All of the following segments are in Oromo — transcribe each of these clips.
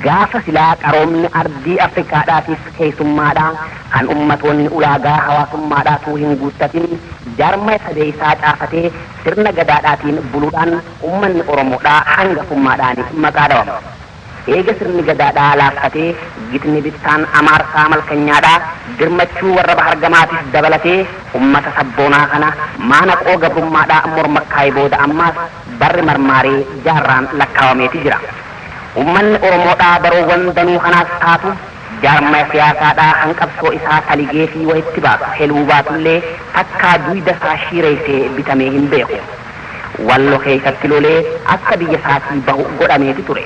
Gaafa silaa qaroomni ardii Afrikaadhaatiif keessummaadha kan ummatoonni ulaagaa hawaasummaadhaatuu hin guuttatin jaarma sadee isaa caafatee sirna gadaadhaatiin buluudhaan ummanni Oromoodhaa hangafummaadhaan maqaa dhawama. Eega sirni gadaadhaa laaffatee gitni bittaan amaarsaa malkanyaadhaa dirmachuu warra bahargamaatiif dabalatee ummata sabboonaa kana maanaqoo gabrummaadhaa mormakkaayee booda ammaas barri marmaaree jaarraan lakkaawameeti jira. Ummanni Oromoodhaa baroowwan danuu kanaas taatu jaarma siyaasaadhaa hanqabsoo isaa taligee fi wayitti baasu heluu baatullee takkaa duyda isaa shiireessee bitamee hin beeku. Wallo keessatti lolee akka biyya isaatii bahu godhameeti ture.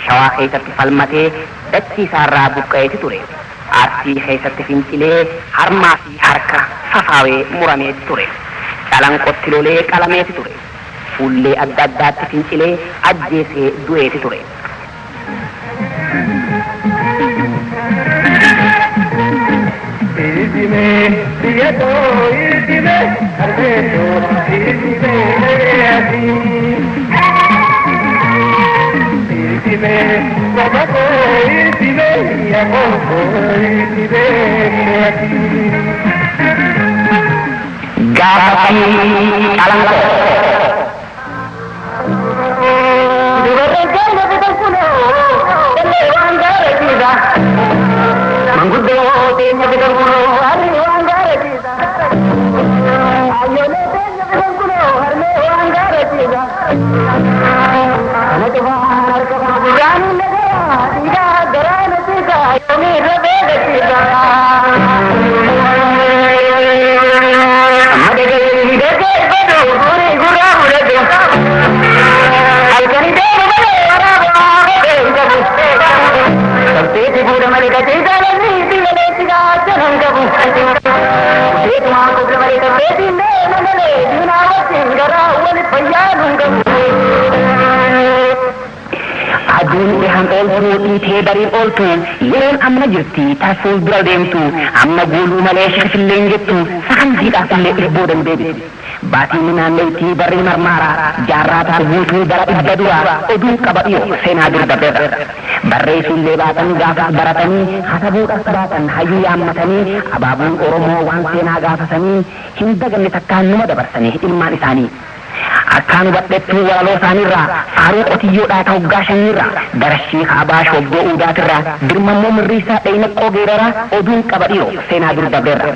Shawaa keessatti falmatee dachii isaarraa buqqa'eeti ture. Arsii keessatti fincilee harmaa fi harka fafaawee murameeti ture. Calanqotti lolee qalameeti ture. Fuullee adda addaatti fincilee ajjeesee du'eeti ture. Gaafa calanqoo. Manguddoo teenya bitan kunoo harri waan gaarachiisa. Ayyoolee teenya bitan kunoo harmee waan gaarachiisa. Kana cufaan harka kana gurraan nagaraa dhiigaa garaa na ciisa yoomii irra beekachiisa. Amma dhaga'ee dhaggeeffatu guurii gurraa fudhatu. Halkanii deemu malee waraabaa godhee hin qabu. Sabteeti fuudha malee katee jaalalli biyya gachanan qabu. Seetumaa kubra malee sabteetiin deema malee diinaa wajjin garaa wal fayyaaduun qabu. Aduun dhihaan ooltuu dhiitee bariin ooltu yeroon amma jirti ta fuuldura deemtu amma guuluu malee shirfillee hin jettu sakantiidhaaf illee if boodan deebitu. Baatiin naannoitti barri marmaara jaarraa taal guutuu bara dhibba dura oduun qaba dhiyoo seenaa dur dabreerra. Barreessuullee baatan gaafas baratanii hasabuudhaaf baatan hayyuu yaammatanii abaabuun Oromoo waan seenaa gaafasanii hin daganne takkaan numa dabarsanii ilmaan isaanii. Akkaan hubadhettuu walaloo isaaniirraa faaruu qotiyyoodhaa ta'u gaashanirraa darashii kaabaa shobboo uudaatirraa dirmammoo mirriisaa dhayinaqqoo geeraraa oduun qaba dhiyoo seenaa dur dabreerra.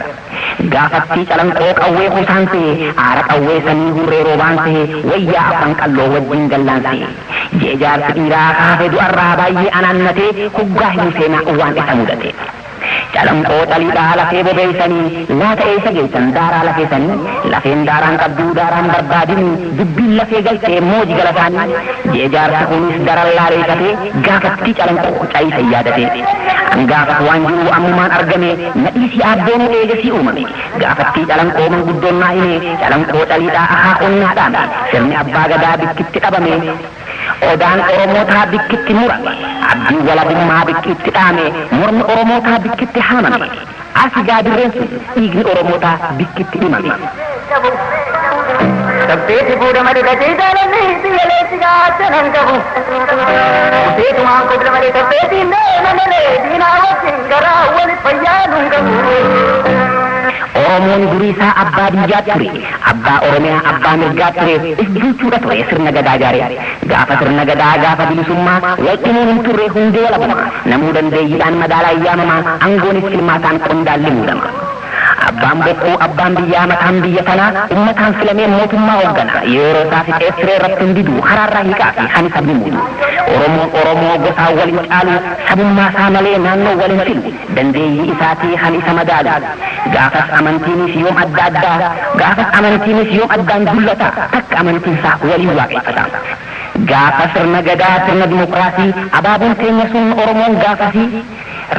Gaafattii calanqoo qawwee kuusaan se'e aara qawwee sanii hurree roobaan se'e wayyaa afaan qalloo wajjin gallaan se'e. Ji'a jaarsi dhiiraa kaafee du'arraa baay'ee anaannatee hoggaa himu seenaa waan isa mudate. Calanqoo caliidhaa lafee bobeeysanii laata eessa geessan daaraa lafeessanii lafeen daaraan qabduu daaraan barbaadini dubbiin lafee galtee mooji galataanii ji'a jaarsi kunis daran laareeffatee gaafattii calanqoo caayisa yaadate. Hangaafas waan jiru ammumaan argame nadhiisii abboonuu eegasii uumame gaafattii calanqoo manguddoon naa hime calanqoo caliidhaa ahaa qonnaa dhaame sirni abbaa gadaa bikkitti dhabame. Odaan Oromootaa bikkitti murame, abdiin walabummaa bikkitti dhaame, mormi Oromootaa bikkitti haamame. Asi gaadirreen sun dhiigni Oromootaa bikkitti dhimame. Sabteeti fuudha malee katee jaalalli biyya leessi gaachanan qabu. Seetumaan kubra malee sabteetiin deema malee diinaa wajjin garaa wal fayyaaduun qabu. Oromoon durii isaa abbaa biyyaa ture, abbaa Oromiyaa abbaa mirgaa ture, if bulchuudha ture sirna gadaa jaaree. Gaafa sirna gadaa gaafa bilisummaa wal dhimuun hin turre hundee walabuma. Namuu dandeeyyiidhaan madaalaa yaamamaa aangoonis ilmaataan qondaalli muudama. Abbaan bokkuu abbaan biyyaa mataan biyya tanaa ummataan filamee mootummaa hooggana yeroo isaa fixee siree irratti hin didu karaarraa hiiqaa fi kan sabni muudu. Oromoon Oromoo gosaan waliin caalu sabummaa isaa malee naannoo waliin filu dandeeyyii isaatii kan isa madaalu. Gaafas amantiinis yoom adda addaa gaafas amantiinis yoom addaan dullata takka amantiin isaa waliin waaqeffata. Gaafa sirna gadaa sirna dimokiraasii abaaboon teenya sun Oromoon gaafasii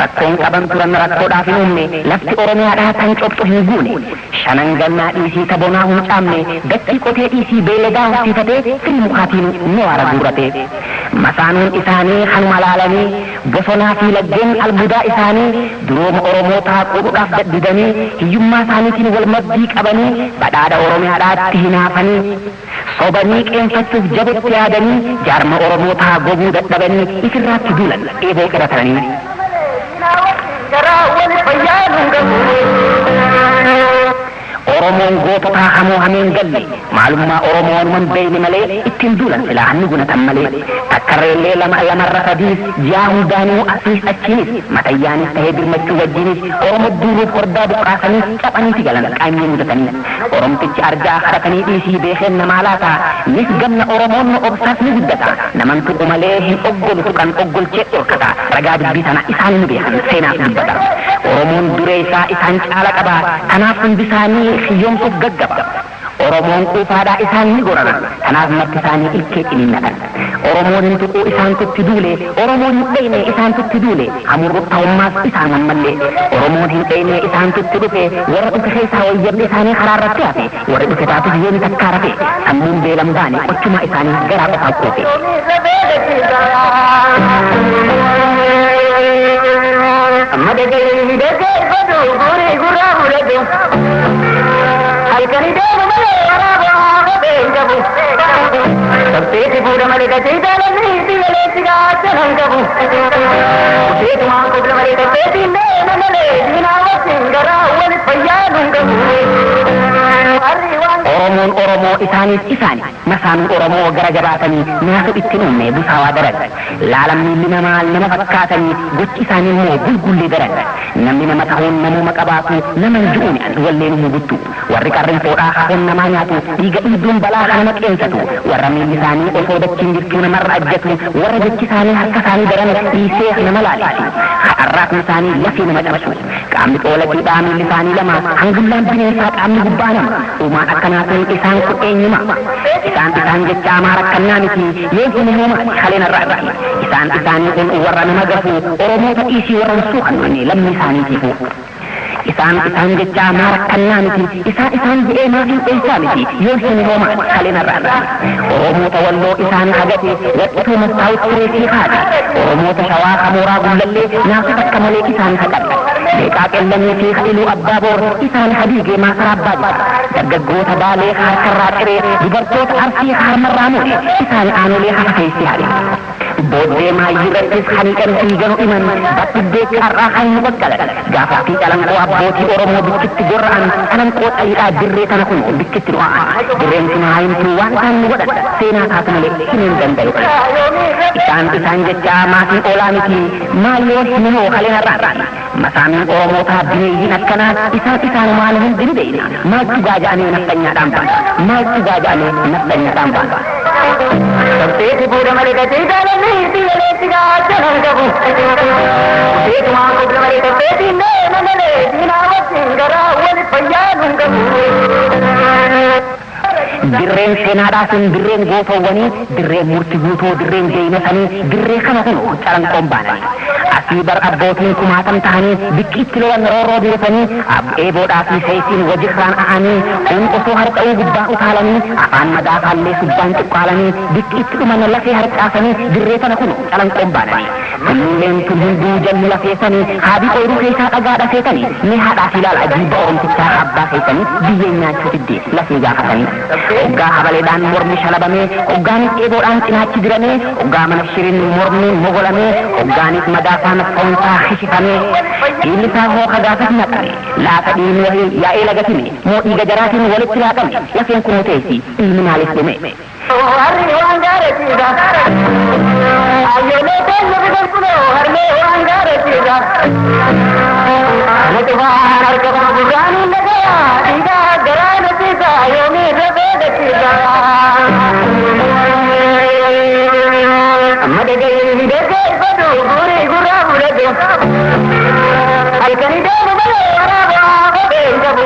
rakkoon qaban turan rakkoodhaaf hin uumne lafti Oromiyaadhaa tan cobxu hin guune Shanan gannaa dhiisii tabonaa hin caamne, dachii qotee dhiisii beeyladaa horsiifatee firii mukaatiin ni waara guurrate. Masaanuun isaanii kanuma laalanii, bosonaa fi laggeen albuudaa isaanii durooma Oromootaa quudhuudhaaf daddidanii, hiyyummaa isaaniitiin wal maddii qabanii, badhaadha Oromiyaadhaatti hinaafanii, sobanii qeenfachuuf jabatti yaadanii, jaarma Oromootaa gobuu dadhabanii ifirraatti duulan eeboo qiratanii. Oromoon goototaa hamoo hameen galle, maalummaa Oromoo wanuman beeyne malee ittiin duulan silaa hanni gunatan malee. Takkarreellee lama lamarra sadiis ji'aa hundaanuu asiis achiinis matayyaanis tahee birmachuu wajjinis Oromo duuluuf hordaa buqqaasanii caphaniiti galan qaanyee mudatanii. Oromtichi arjaa kadhatanii dhiisii beekeen namaa laata, nis gamna Oromoon obsaas ni guddata, naman tuqu malee hin oggolu tuqan oggolchee dhorkata, ragaa dubbii tana isaan ni beekan seenaaf dubbata. Oromoon duree isaa isaan caala qaba, kanaaf hundi isaanii hiyyoomsuuf gaggaba. Oromoon quufaadhaa isaan ni gorana, kanaaf marti isaanii ilkee ciniinnatan. Oromoon hin tuquu isaantutti duule, Oromoon hin dheyne isaantutti duule, hamurrutta'ummaas isaan ammallee. Oromoon hin dheyne isaantutti dhufe, warra dhufe keessaa wayyabni isaanii karaa irratti hafe, warri dhufe taatus yooni takkaa rafe, sammuun beelan baane qochumaa isaanii garaa qofaaf quufe. Amma dhaga'ee dhaggeeffatu guurii gurraa fudhatu. Halkanii deemu malee waraabaa kophee hin qabu. Sabteeti fuudha malee qajeelcha lamni itti galeetti gaachana hin qabu. Uteetumaan kobla malee tabteetiin deema malee diinaa wajjin garaa wal fayyaa hin qabu. Oromoon Oromoo isaanis isaani, masaanuun Oromoo gara jabaatanii nyaatu ittiin uumne busaawaa daran. Laalan miilli namaa nama fakkaatanii gochi isaanii immoo gulgullee daran. Namni nama ta'uun namuma qabaatu nama hin ju'uuni an walleen hin guttu. Warri qarrinfoodhaa hafoon namaa nyaatu dhiiga dhiibduun balaa nama qeensatu. Warra miilli isaanii osoo dachiin jirtuu namarra ajjatu, warra jechi isaanii harka isaanii daran dhiisee nama laaleessu. Har'aafni isaanii lafee nama cabsu. Qaamni xoolaqiidhaa miilli isaanii lama, hangullaan bineensaa qaamni gubbaa nama. Uumaan akkanaa kun isaan kun eenyuma? Isaan isaan jecha amaa rakkannaa miti, yoo hin himumaati kaleen irraa irraati. Isaan isaanii kun warra nama gafu, Oromoota dhiisii warra hin suuqanne lammii isaaniitiifu. Isaan isaan jecha amaa rakkannaa miti, isaan isaan je'ee maaf hin dheessaa miti, yoo hin himumaati kaleen irraa irraati. Oromoota Walloo isaan hagate, waxxituu mastaawut fireesii haate. Oromoota Shawaa Hamooraa Gullallee naafota akka malee isaan haqadha. Leeqaa Qellamii fi Iluu Abbaa Boor isaan hadiigee maasaraa abbaa jira. Dargaggoota Baalee harkarraa ciree, dubartoota Arsii harmarraa mure, isaan aanolee hafa keessi haadhe. Booddee maayyii irrattis haniiqan fiiganu dhiman, bakkiddee carraa kan nu qaqqalan. Gaafattii calanqoo abbootii Oromoo bikkitti gorra'an, calanqoo xayiidhaa dirree tana kun bikkitti du'a'an. Dirreen sun haa himtuu waan isaan nu godhan, seenaa taatu malee himuu hin danda'u. Isaan isaan jecha maatiin oolaa miti, maal yoo himoo kaleen har'aati. Masaamiin Oromootaa bineeyyiin akkanaa isaan isaanumaan hundi ni beeyna. Maaltu gaaja'anii naftanyaadhaan baana? Maaltu gaaja'anii naftanyaadhaan baana? Sabteeti fuudha malee qajeelcha lamni itti galeetti gaachana hin qabu. Uteetumaan kobla malee tabteetiin deema malee diinaa wajjin garaa wal fayyaa hin qabu. Dirreen seenaadhaa sun dirreen gootawwanii, dirreen murti guutoo, dirreen jeeynasanii, dirree kana kun calanqoon baananii. Asii bar abbootiin kumaatam ta'anii bikki itti lolan roorroo biirasanii, eeboodhaa fi seeysiin wajirraan a'anii, kun osoo harca'uu gubbaa utaalanii, afaan madaafaallee subbaan cuqqaalanii, bikki itti dhuman lafee harcaasanii, dirree tana kun calanqoon baananii. Tulluuleen tun hunduu jalli lafeessanii, haadhi ooyiruu keessaa dhagaa dhafeetanii, ni haadhaaf ilaala jilba Oromtichaa abbaa keessanii, biyyeen nyaachuu fiddee lafee gaafatanii. Hoggaa habaleedhaan mormi shalabamee, hoggaanis eeboodhaan cinaachi diramee, hoggaa mana shiriin mormi mogolamee, hoggaanis madaafaan foonsaa hishifamee, dhiigni isaa hooka gaafas naqame, laata dhiigni wahii yaa'ee lagatime, moo dhiiga jaraatiin walitti laaqame, lafeen kun teessi, dhiigni maaliif dhume? Harri waan gaarachiisa. Ayyoolee keenya bitan kunoo harmee waan gaarachiisa. Kana cufaan harka kana gurraan hin dhagaya, dhiigaa garaa nasiisa, yoomii rafee dachiisa. Amma dhaga'ee dhaggeeffatu guurii gurraa fudhatu. Halkanii deemu malee waraabaa kophee hin qabu.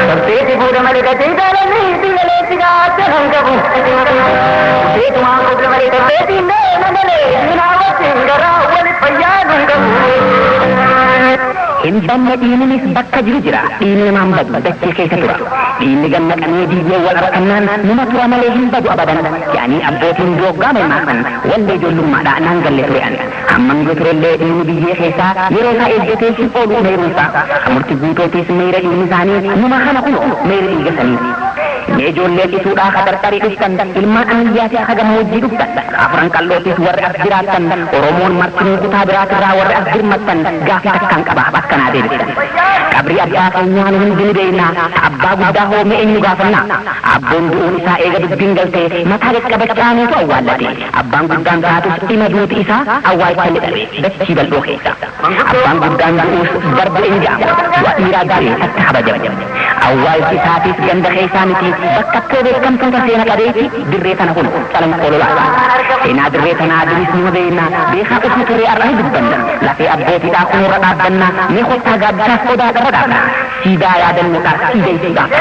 Sabteeti fuudha malee qajeelcha lamni itti galeetti gaachana hin qabu. Uteetumaan kobla malee tabteetiin deema malee diinaa wajjin garaa wal fayyaa hin qabu. Hin banne dhiininis bakka jiru jira. Dhiinni namaan badu dachee keessa tura. Dhiinni gannaqamee biyyee wal argannaan numa tura malee hin badu abadan. Yaanii abbootiin dooggaa maymaasan wallee ijoollummaadhaa naan galle ture ani. Hamman yoo turellee dhiinni biyyee keessaa yeroo isaa eeggatee hin oolu meeruunsaa. Murti guutootis meera dhiinni isaanii numa kana kunoo meera dhiiga sanii. Mee ijoollee cisuudhaa katartarii dhuftan ilmaan ammayyaati akka gammoojjii dhuftan afuran qallootis warri as jiraattan Oromoon martinuu kutaa biraatirraa warri as birmattan gaafii takkaan qaba akkanaa deebistan. Qabrii abbaa keenyaa nu hundi ni beekna abbaa guddaa hoomee eenyu gaafanna abboon du'uun isaa eega dubbiin galtee mataa qaqqabachaa nuutu awwaallate abbaan guddaan taatus dhima duuti isaa awwaalchalli dhabe dachii bal'oo keessa. Abbaan guddaan du'uus darbu hin ja'amu du'a dhiiraa du'ee takka kabajamu. Awwaalchi isaatis ganda keessaa miti bakka too beekamtoota seena qabeetti dirree tana kun calanqoo lolaadha. Seenaa dirree tanaa duris nima beekna beekaa utuu turee har'a ni dubbanna lafee abbootiidhaa kunurra dhaabbanna mee kottaa gaaddisaas odaa irra dhaabna siidaa yaadannoodhaaf siideessuudhaaf.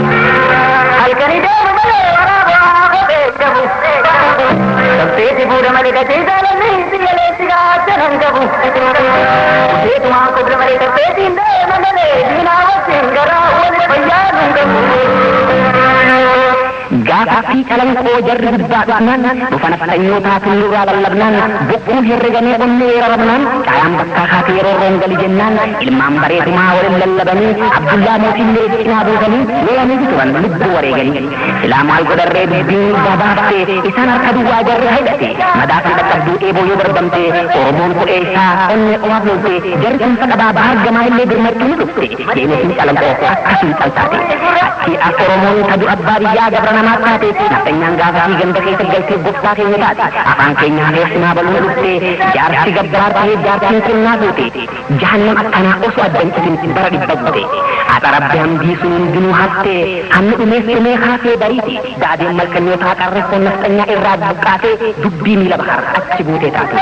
Halkanii deemu malee waraabaa kophee qabu. Sabteeti fuudha malee dachee jaalalli sigalee sigaachan qabu. Uteetumaan kubla malee sabteetiin deema malee diinaa wajjin garaa wal fayyaa nun qabu. Gaafii calanqoo jarri gubbaa dhufnaan dhufa nafxanyootaa tullurraa lallabnaan bokkuun herregamee onnee weeraramnaan caayaan bakkaa kaatee yeroo roongali jennaan ilmaan bareedumaa waliin lallabanii Abdullaa mootillee cinaa buusanii lolanii turan lubbuu wareeganii silaa maal godharree dubbiin gabaaftee isaan harka duwwaa jarri hidhate madaafii dhaqqabduu eeboo yoo darbamte Oromoon kophee isaa onnee qofaaf lolte jarri kun fadhabaa bahar gamaa illee birmachuu ni dhufte deemee calanqoo akkasiin caltaate achii as Oromoon tadu abbaa biyyaa gabra namaa taate nafxanyaan gaafasii ganda keessa galtee gooftaa keenya taate afaan keenya hafee simaa baluun dhufte jaarsi gabbaar ta'ee jaartiin kennaa goote jahannam akkanaa osoo addan citin bara dhibba guute haadha rabbi hamdii sun hundinuu hafte hammi dhumees dhumee kaasee bariite daadeen malkannootaa qarreeffoon nafxanyaa irraa buqqaatee dubbii miila bahar achi buutee taate.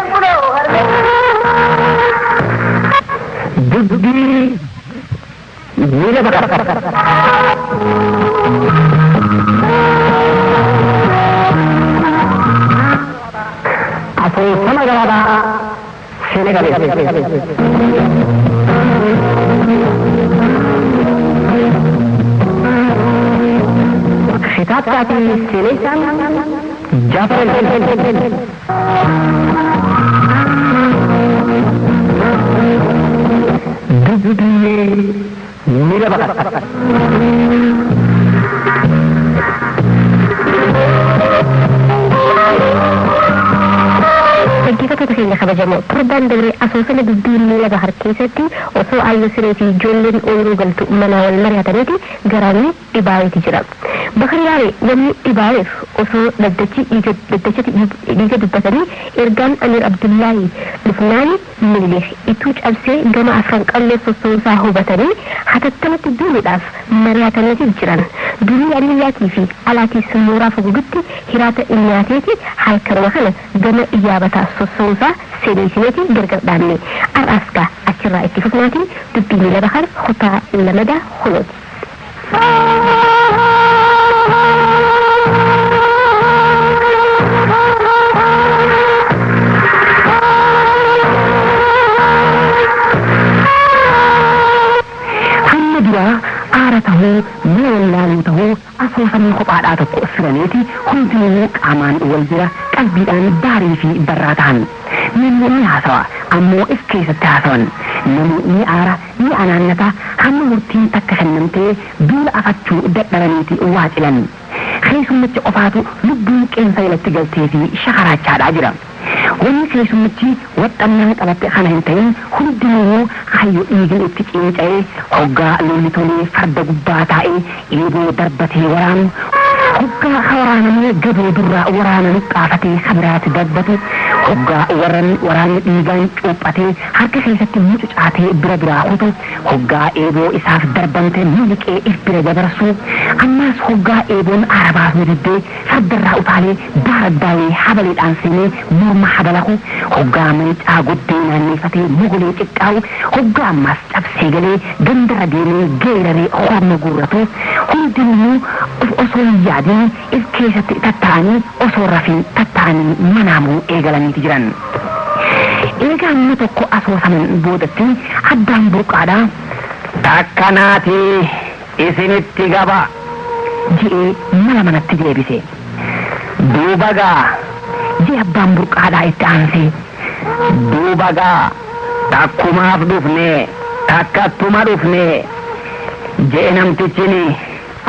Dubbii miila bahar. Asoosama gabaabaa Senegalee. Kitaabtaatii seeneessaan Jaafar Dubbii miila baqata. Dhaggeeffattoota keenya kabajamoo torbaan dabree asoosama dubbii miila bahar keessatti osoo Aayyoo Siree fi ijoolleen ooyiruu galtu mana wal mari'ataniiti garaanni dhibaayeeti jira. Bakar yaa'e namni dhibaayeef osoo daddachatti dhiiga dubbatanii ergaan Amir Abdullaahi dhufnaan Minilik ituu cabsee gama afran qallee sossoosaa hubatanii hatattamatti duuluudhaaf mari'ataniiti jiran. Durii Aliyyaatii fi alaatiis mooraa faguutti hiraata dhiyyaateeti halkanuma kana gama iyyaabataa sossoosaa seeneesineeti gargar dhaabne. Har'aas achirraa itti fufnaatiin dubbii miila bahar kutaa lamadaa kunuuti. Hamma duraa aara tahuu mana wallaaluu tahuu asoosamni kophaadhaa tokko filaneeti hundinuu qaamaan wal bira qalbiidhaan baarii fi barraa ta'an. Namni ni haasawa ammoo if keessatti haasawan. Namni ni aara ni anaannata hamma murtiin takka kennamtee duula afachuu dadhabaniiti waa cilan. Keessummicha qofaatu lubbuun qeensa jalatti galtee fi shakaraachaadhaa jira. Wanni keessummichi waxxannaa qabatte kana hin ta'in hundinuu hayyo dhiigni itti cinca'ee hoggaa lolli tolee farda gubbaa taa'ee eeboo darbatee waraanu hoggaa waraanamee gadoo durraa waraanamu qaafatee kabiraatti darbatu hoggaa waraanni dhiigaan cuuphatee harka keessatti mucucaatee bira biraa kutu hoggaa eeboo isaaf darbamte miliqee if bira dabarsu ammaas hoggaa eeboon arabaaf mididdee fardarraa utaalee daaraddaawee habaleedhaan seenee morma habalaku hoggaa mancaa goddee naanneeffatee mogolee xiqqaa'u hoggaa ammaas cabsee galee gandarra deemee geeraree horma guurratu hundinuu osoo hin yaadin if keessatti tatta'anii osoo rafiin tatta'anii manaamuu eegalaniiti jiran. Egaa amma tokko asoosaman boodatti abbaan burqaadhaa Takkanaati isinitti gaba je'ee mala manatti deebise. Duuba gaa Je'e abbaan burqaadhaa itti aansee. Duuba gaa takkumaaf dhufne takkattuma dhufne je'e namtichini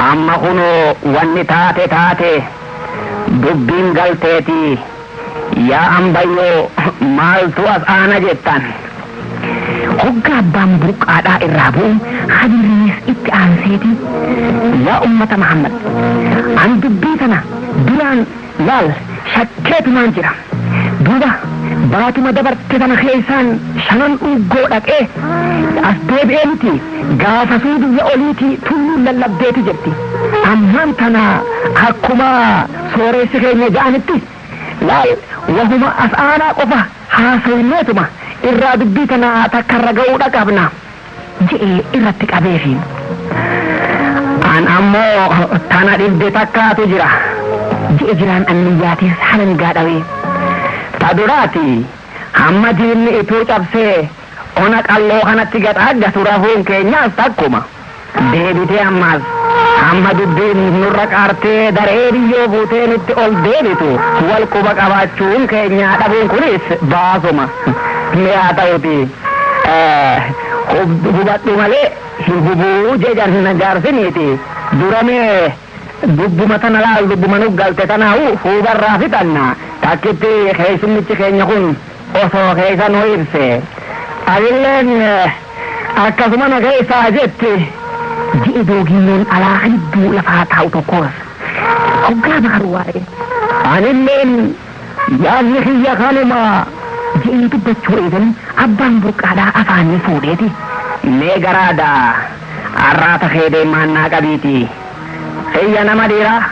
amma kunoo wanni taate taate dubbiin galteeti yaa ambayyoo maaltu as aana jettan. Hoggaa abbaan burqaadhaa irraa bu'u Hajiriinis itti aanseeti. Yaa ummata Muhammad, an dubbii kana duraan laal shakkeetumaan jira. Duuba baatuma dabarte tana keessaan shanan dhuggoo dhaqee as deebi'ee miti gaafasuu biyya oliitii tulluun lallabdeeti jirti. Ammaan tana akkuma sooressi keenya ja'anitti laal wahuma as aanaa qofa haasawinneetuma irraa dubbii tana takkarra ga'uudha qabna je'ee irratti qabeefi. An ammoo tana dhibde takkaatu jira je'e jiraan anniyyaatis halangaa dhawee. Ta duraati hamma diinni ituu cabsee ona qalloo kanatti gad aggatu rafuun keenyaas takkuma. Deebitee ammaas hamma dubbiin nurra qaartee daree biyyoo buutee nutti ol deebitu wal quba qabaachuun keenya dhabuun kunis baasuma. Mee haa ta'uti hubadhu malee hin hubuu jedhan jaarsiniiti. Duramee dubbuma tana laal dubbuma nu galte tanaahu hubarraa fixanna. Takkitti keessummichi keenya kun osoo keessa nu ibse. Abilleen akkasuma na keessaa jetti. Ji'i dooginnoon alaa hedduu lafaa taa'u tokkos. Hoggaa bakar waa'ee. Anilleen yaadni kiyya kanuma. Ji'i dubbachuu eegalu abbaan burqaadhaa afaanii fuudheeti. Mee garaadha arraata kee deemaannaa qabiiti. Kiyya nama dhiiraa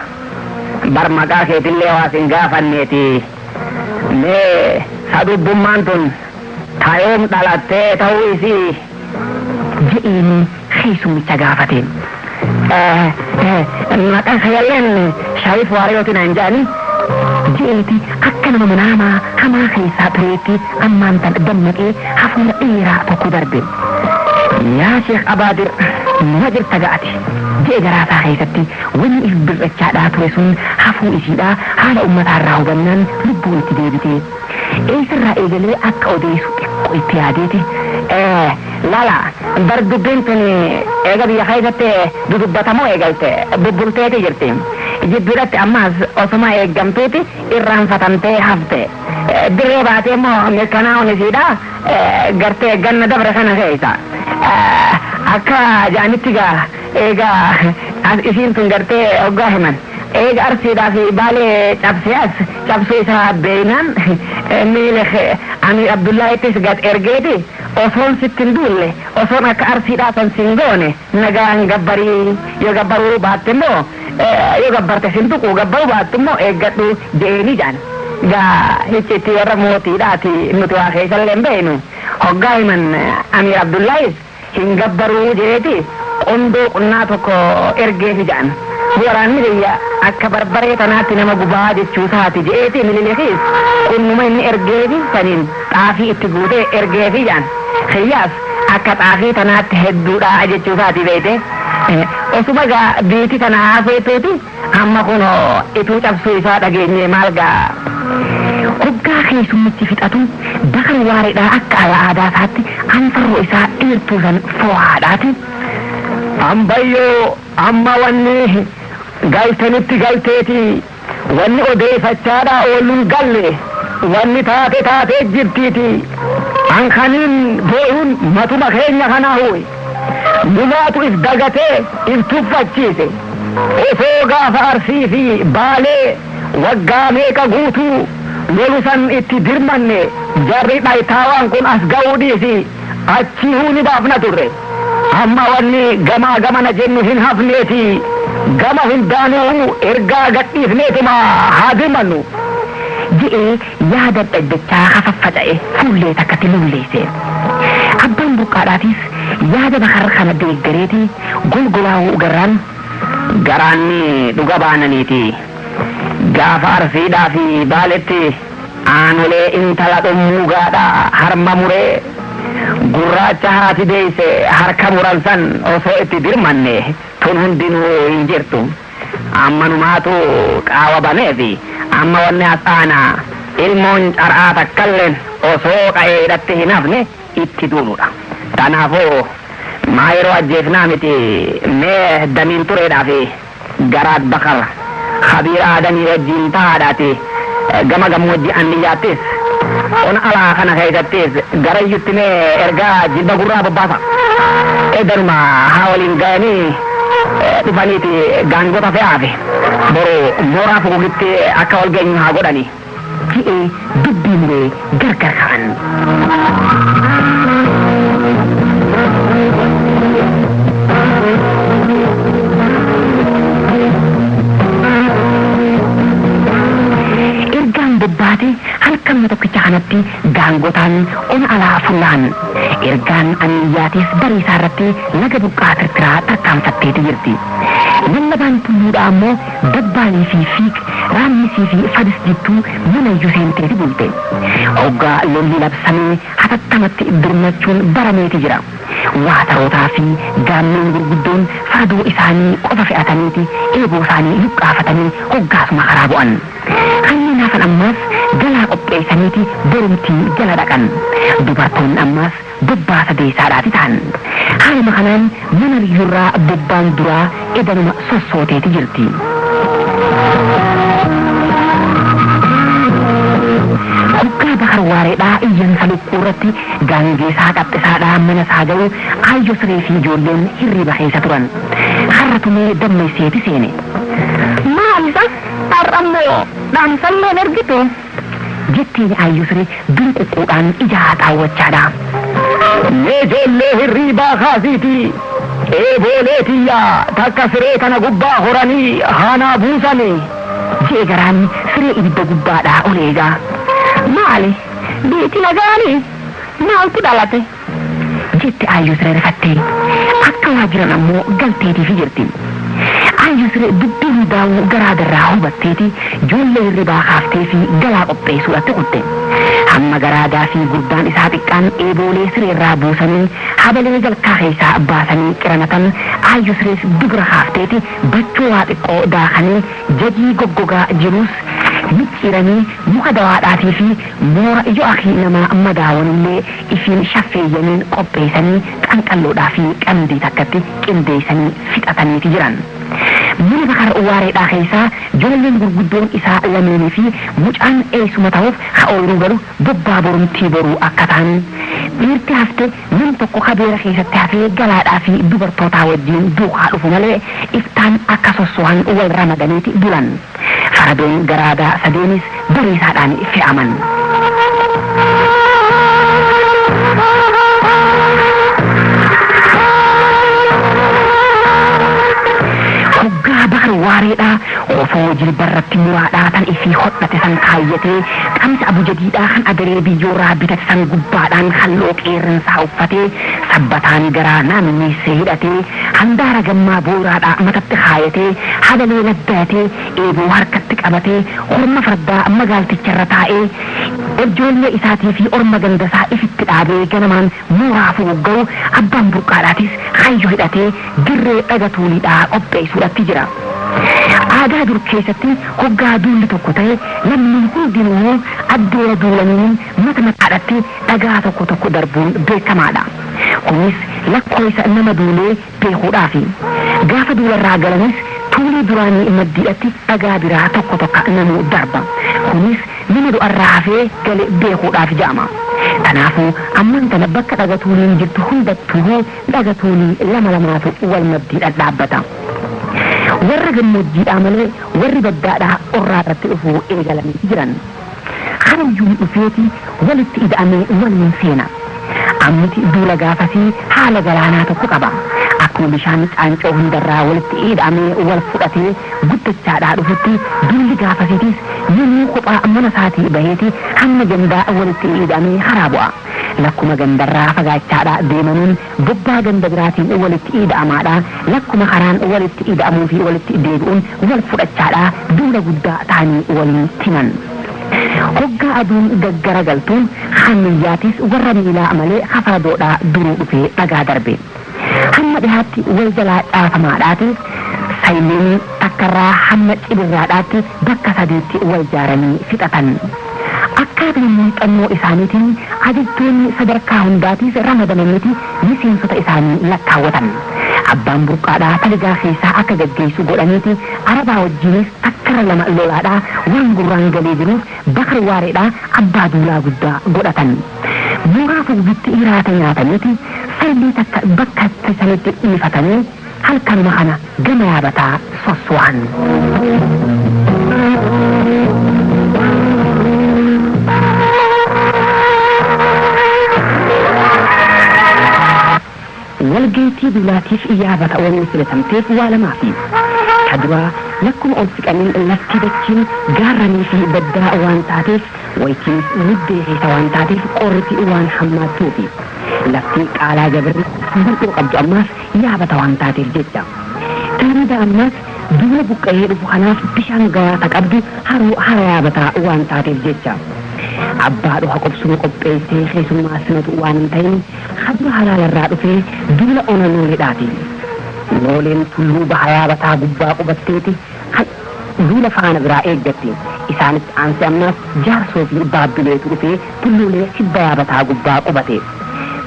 bar maqaa keetillee waa sin gaafanneeti. Mee sadubbummaan tun tayoom dhalattee ta'uu isii je'eeni keessummicha gaafate. Maqaan kiyyalleen Shariif Waariyooti naan jedhani. Je'eeti akka nama manaamaa hamaa keessaa tureetti ammaan tan dammaqee hafuura dheeraa tokko darbe. Yaa Sheekh Abaadir nama jirta ga'ati. Je'e garaasaa keessatti wanni if birrachaadhaa ture sun hafuu isiidhaa haala ummataarraa hubannaan lubbuun itti deebite. Eessarraa eegalee akka odeessu xiqqoo itti yaadeeti. Lala bar dubbiin tun eega biyya keessatti dudubbatamoo eegalte bubbulteeti jirti. Jidduudhatti ammaas osuma eeggamtuuti irraanfatamtee hafte. Dirree baatee immoo mirkanaa'uun isiidha gartee ganna dabre kana keessa. Akka jaanitti gaa eegaa isiin tun gartee hoggaa himan. Eega arsiidhaa fi baalee cabsee as cabsuu isaa beeynaan miila Amir Abdullaahittis gad ergeeti osoon sitti hin duulle osoon akka arsiidhaa san sin goone nagaan gabbarii yoo gabbaruu baatte immoo yoo gabbarte sin tuqu gabbaruu baattu immoo eeggadhu je'eeni jaan. Gaa hiccitti warra mootiidhaati nuti waa keessallee hin beeynu hoggaa himan Amir Abdullaahis hin gabbaruu jeeti qondoo qunnaa tokko ergeefi jaan. Waraanni biyya akka barbaree tanaatti nama gubaa jechuu isaati je'eeti Minilikiis qunnuma inni ergeefi saniin xaafii itti guutee ergeefi jaan. Kiyyaas akka xaafii tanaatti hedduudha jechuu isaati beeyte. Osuma gaa biiti tana haasoftuuti amma kunoo ituu cabsuu isaa dhageenye maal gaa. Hoggaa keessummichi fixatu bakar waareedhaa akka aadaa isaatti anfarroo isaa dheertuu san foo'aadhaati. Ambayyoo amma wanni galtanitti galteeti wanni odeeffachaadhaa ooluun galle wanni taate taatee jirtiiti. An kaniin boo'uun matuma keenya kanaa huwe. Numaatu if dagatee if tuffachiise. Osoo gaafa arsii fi baalee waggaa meeqa guutuu lolu san itti dirmanne jarri dhaytaawaan kun as ga'uu dhiisi achii huuni baafna turre. Amma wanni gamaa gamana jennu hin hafneeti gama hundaanuu ergaa gadhiifneetuma haa dirmannu. Je'ee yaada dhaddachaa hafaffaca'e fuullee takkatti lulleesse. Abbaan burqaadhaatis yaada bakar kana deeggareeti golgolaa'uu garraan Garaanni dhuga baananiiti. Gaafa arsiidhaa fi baaletti Aanolee intala dhummuugaadha harma muree gurraacha haati deeyse harka muran san osoo itti dirmanne tun hundinuu hin jirtu. Ammanumaatu qaawa baneefi amma wanni as aanaa ilmoon car'aa takkalleen osoo qa'ee hidhatti hin hafne itti duuludha. Kanaafuu maa yeroo ajjeefnaa miti mee damiin tureedhaa fi garaad bakar kabiira aadamii wajjiin tahaadhaati gama gammoojjii anniyyaattis ona alaa kana keessattis garayyutti mee ergaa jilba gurraa bobbaasa. Edanuma haa waliin ga'anii dhufaniiti gaangota fe'aafi boru mooraa fugugitti akka wal geenyu haa godhani. Ji'ee dubbii muree gargar ka'an. Ergaan bobbaate halkanuma tokkicha kanatti gaangotaan ona alaa fulaan ergaan aniyyaatis bariisaa irratti laga burqaa tirtiraa tarkaanfatteeti jirti. Lallabaan tulluudhaa ammoo dabbaalii fi fiiq raammisii fi fadis jittuu mana iyyuu seenteeti bulte. Hoggaa lolli labsamee hatattamatti birmachuun barameeti jira. Waatarootaa fi gaammeen gurguddoon faradoo isaanii qofa fe'ataniiti eeboo isaanii luqqaafatanii hoggaasuma karaa bu'an. Kanneen hafan ammaas galaa qopheessaniiti borumtii jala dhaqan. Dubartoonni ammaas bobbaa sadeessaadhaati ta'an. Haaluma kanaan mana biyyurraa bobbaan duraa edanuma sossooteeti jirti. Hoggaa bakar waareedhaa iyyansa lukkuu irratti gaangeesaa qaxxisaadhaa mana isaa ga'u aayyoo siree fi ijoolleen hirriba keessa turan. Har'a tumee dammeesseeti seene. Maal isa har'ammoo dhaamsalleen ergitu? Jetteen aayyoo siree dunquqquudhaan ija haxaawwachaadha. Mee ijoollee hirriibaa kaasiiti. Eeboolee tiyyaa takka siree kana gubbaa horanii haanaa buusani. Jee garaan siree ibidda gubbaadhaa ol eegaa. Maali? Biiti nagaani? Maaltu dhalate? Jette aayyoo siree rifattee. Akka waa jiran ammoo galteetiifi jirti. Aayyoo siree dubbii hundaa'uu garaa garraa hubatteeti ijoollee hirribaa kaaftee fi galaa qopheessuudhaatti kutte. Hamma garaadaa fi gurbaan isaa xiqqaan eeboolee sireerraa buusanii habalee jalkaa keessaa baasanii qiranatan aayyoo sirees dubra kaafteeti bachoo waa xiqqoo daakanii jajii goggogaa jirus micciiranii muka dawaadhaatii fi moora ijoo akii namaa madaawanillee ifiin shaffeeyyaniin qopheessanii qanqalloodhaa fi qandii takkatti qindeessanii fixataniiti jiran. Mana bakar waareedhaa keessaa ijoolleen gurguddoon isaa lameenii fi mucaan eessuma ta'uuf haa ooyiruu galu bobbaa borumtii boruu akka ta'an dhiirti hafte nam tokko kabeera keessatti hafee galaadhaa fi dubartootaa wajjin duukaa dhufu malee iftaan akka sosso'an wal ramadaniiti bulan. Faradoon garaadaa sadeenis bariisaadhaan fe'aman. Hoggaa bakar waareedhaa osoo jilbarratti muraadhaa tan ifii hodhate san kaayyatee qamsa abujadiidhaa kan agaree biyyoorraa bitate san gubbaadhaan halloo qeerransaa uffatee sabbataan garaa naanniisee hidhatee handaara gammaa booraadhaa matatti kaayatee habalee laddaatee eeboo harkatti qabatee horma fardaa magaalticharra taa'ee ijoollee isaatii fi orma gandasaa ifitti dhaabee ganamaan mooraa fuugga'u abbaan burqaadhaatis hayyoo hidhatee dirree dhaga tuuliidhaa qopheessuudhatti jira. Aadaa dur keessatti hoggaa duulli tokko ta'e namni hundinuu addeera duulaniin mata mataadhatti dhagaa tokko tokko darbuun beekamaadha. Kunis lakkoofsa nama duulee beekuudhaafi. Gaafa duularraa galanis tuulii duraanii maddiidhatti dhagaa biraa tokko tokko namuu darba. Kunis nama du'arraa hafee gale beekuudhaaf jedhama. Kanaafuu ammaan kana bakka dhaga tuuliin jirtu hundattuu dhaga tuulii lama lamaatu wal maddii dhadhaabbata. Warra gammoojjiidhaa malee warri baddaadhaa qorraa irratti dhufuu eegalanii jiran. Kanayyuu dhufeeti walitti ida'amee waliin seena. Ammiti duula gaafasii haala galaanaa tokko qaba. Akkuma bishaan caancoo hundarraa walitti ida'amee wal fudhatee guddachaadhaa dhufutti duulli gaafasiitis namuu kophaa mana isaatii baheeti hamma gandaa walitti ida'amee haraa bu'a. Lakkuma gandarraa fagaachaadhaa deemanuun bobbaa ganda biraatiin walitti ida'amaadhaa lakkuma karaan walitti ida'amuu fi walitti deebi'uun wal fudhachaadhaa duula guddaa ta'anii waliin timan. Hoggaa aduun gaggaragaltuun hammiyyaatiis warra miilaa malee hafaradoodhaa duruu dhufee dhagaa darbe. Hamma dhihaatti wal jalaa caafamaadhaati sayliin takkarraa hamma cibirraadhaatti bakka sadiitti wal jaaranii fixatan. Akkaataa muuxannoo isaaniitiin ajajjoonni sadarkaa hundaatiif ramadamaniiti miseensota isaanii lakkaawwatan. Abbaan burqaadhaa taligaa keessaa akka gaggeessu godhaniiti arabaa wajjinis takkara lama lolaadhaa waan gurraan galee jiruuf Bakar Waareedhaa abbaa duulaa guddaa godhatan. Mooraa fuugitti hiraata nyaataniiti sallii takka bakka sanitti dhiifatanii halkanuma kana gama yaabataa sosso'an. Walgeetii duulaatiif yaabata wanni filatamteef waa lamaafi. Ta duraa lakkuma ol siqaniin lafti dachiin gaarranii fi baddaa waan taateef wayitiinis muddee keessa waan taateef qorriti waan hammaattuufi. Lafti qaalaa jabirri bal'oo qabdu ammaas yaabata waan taateef jecha. Taanida ammaas duula buqqa'ee dhufu kanaaf bishaan gahaa ta qabdu haroo hara yaabataa waan taateef jecha. Abbaa dhuha qobsuma qopheessee keessummaa simatu waan hin ta'in hadura halaalarraa dhufee duula ona nooleedhaati. Nooleen tulluu baha yaabataa gubbaa qubatteeti duula faana biraa eeggatti. Isaanitti aansee ammaas jaarsoo fi baabbileetu dhufee tulluulee kibba yaabataa gubbaa qubate.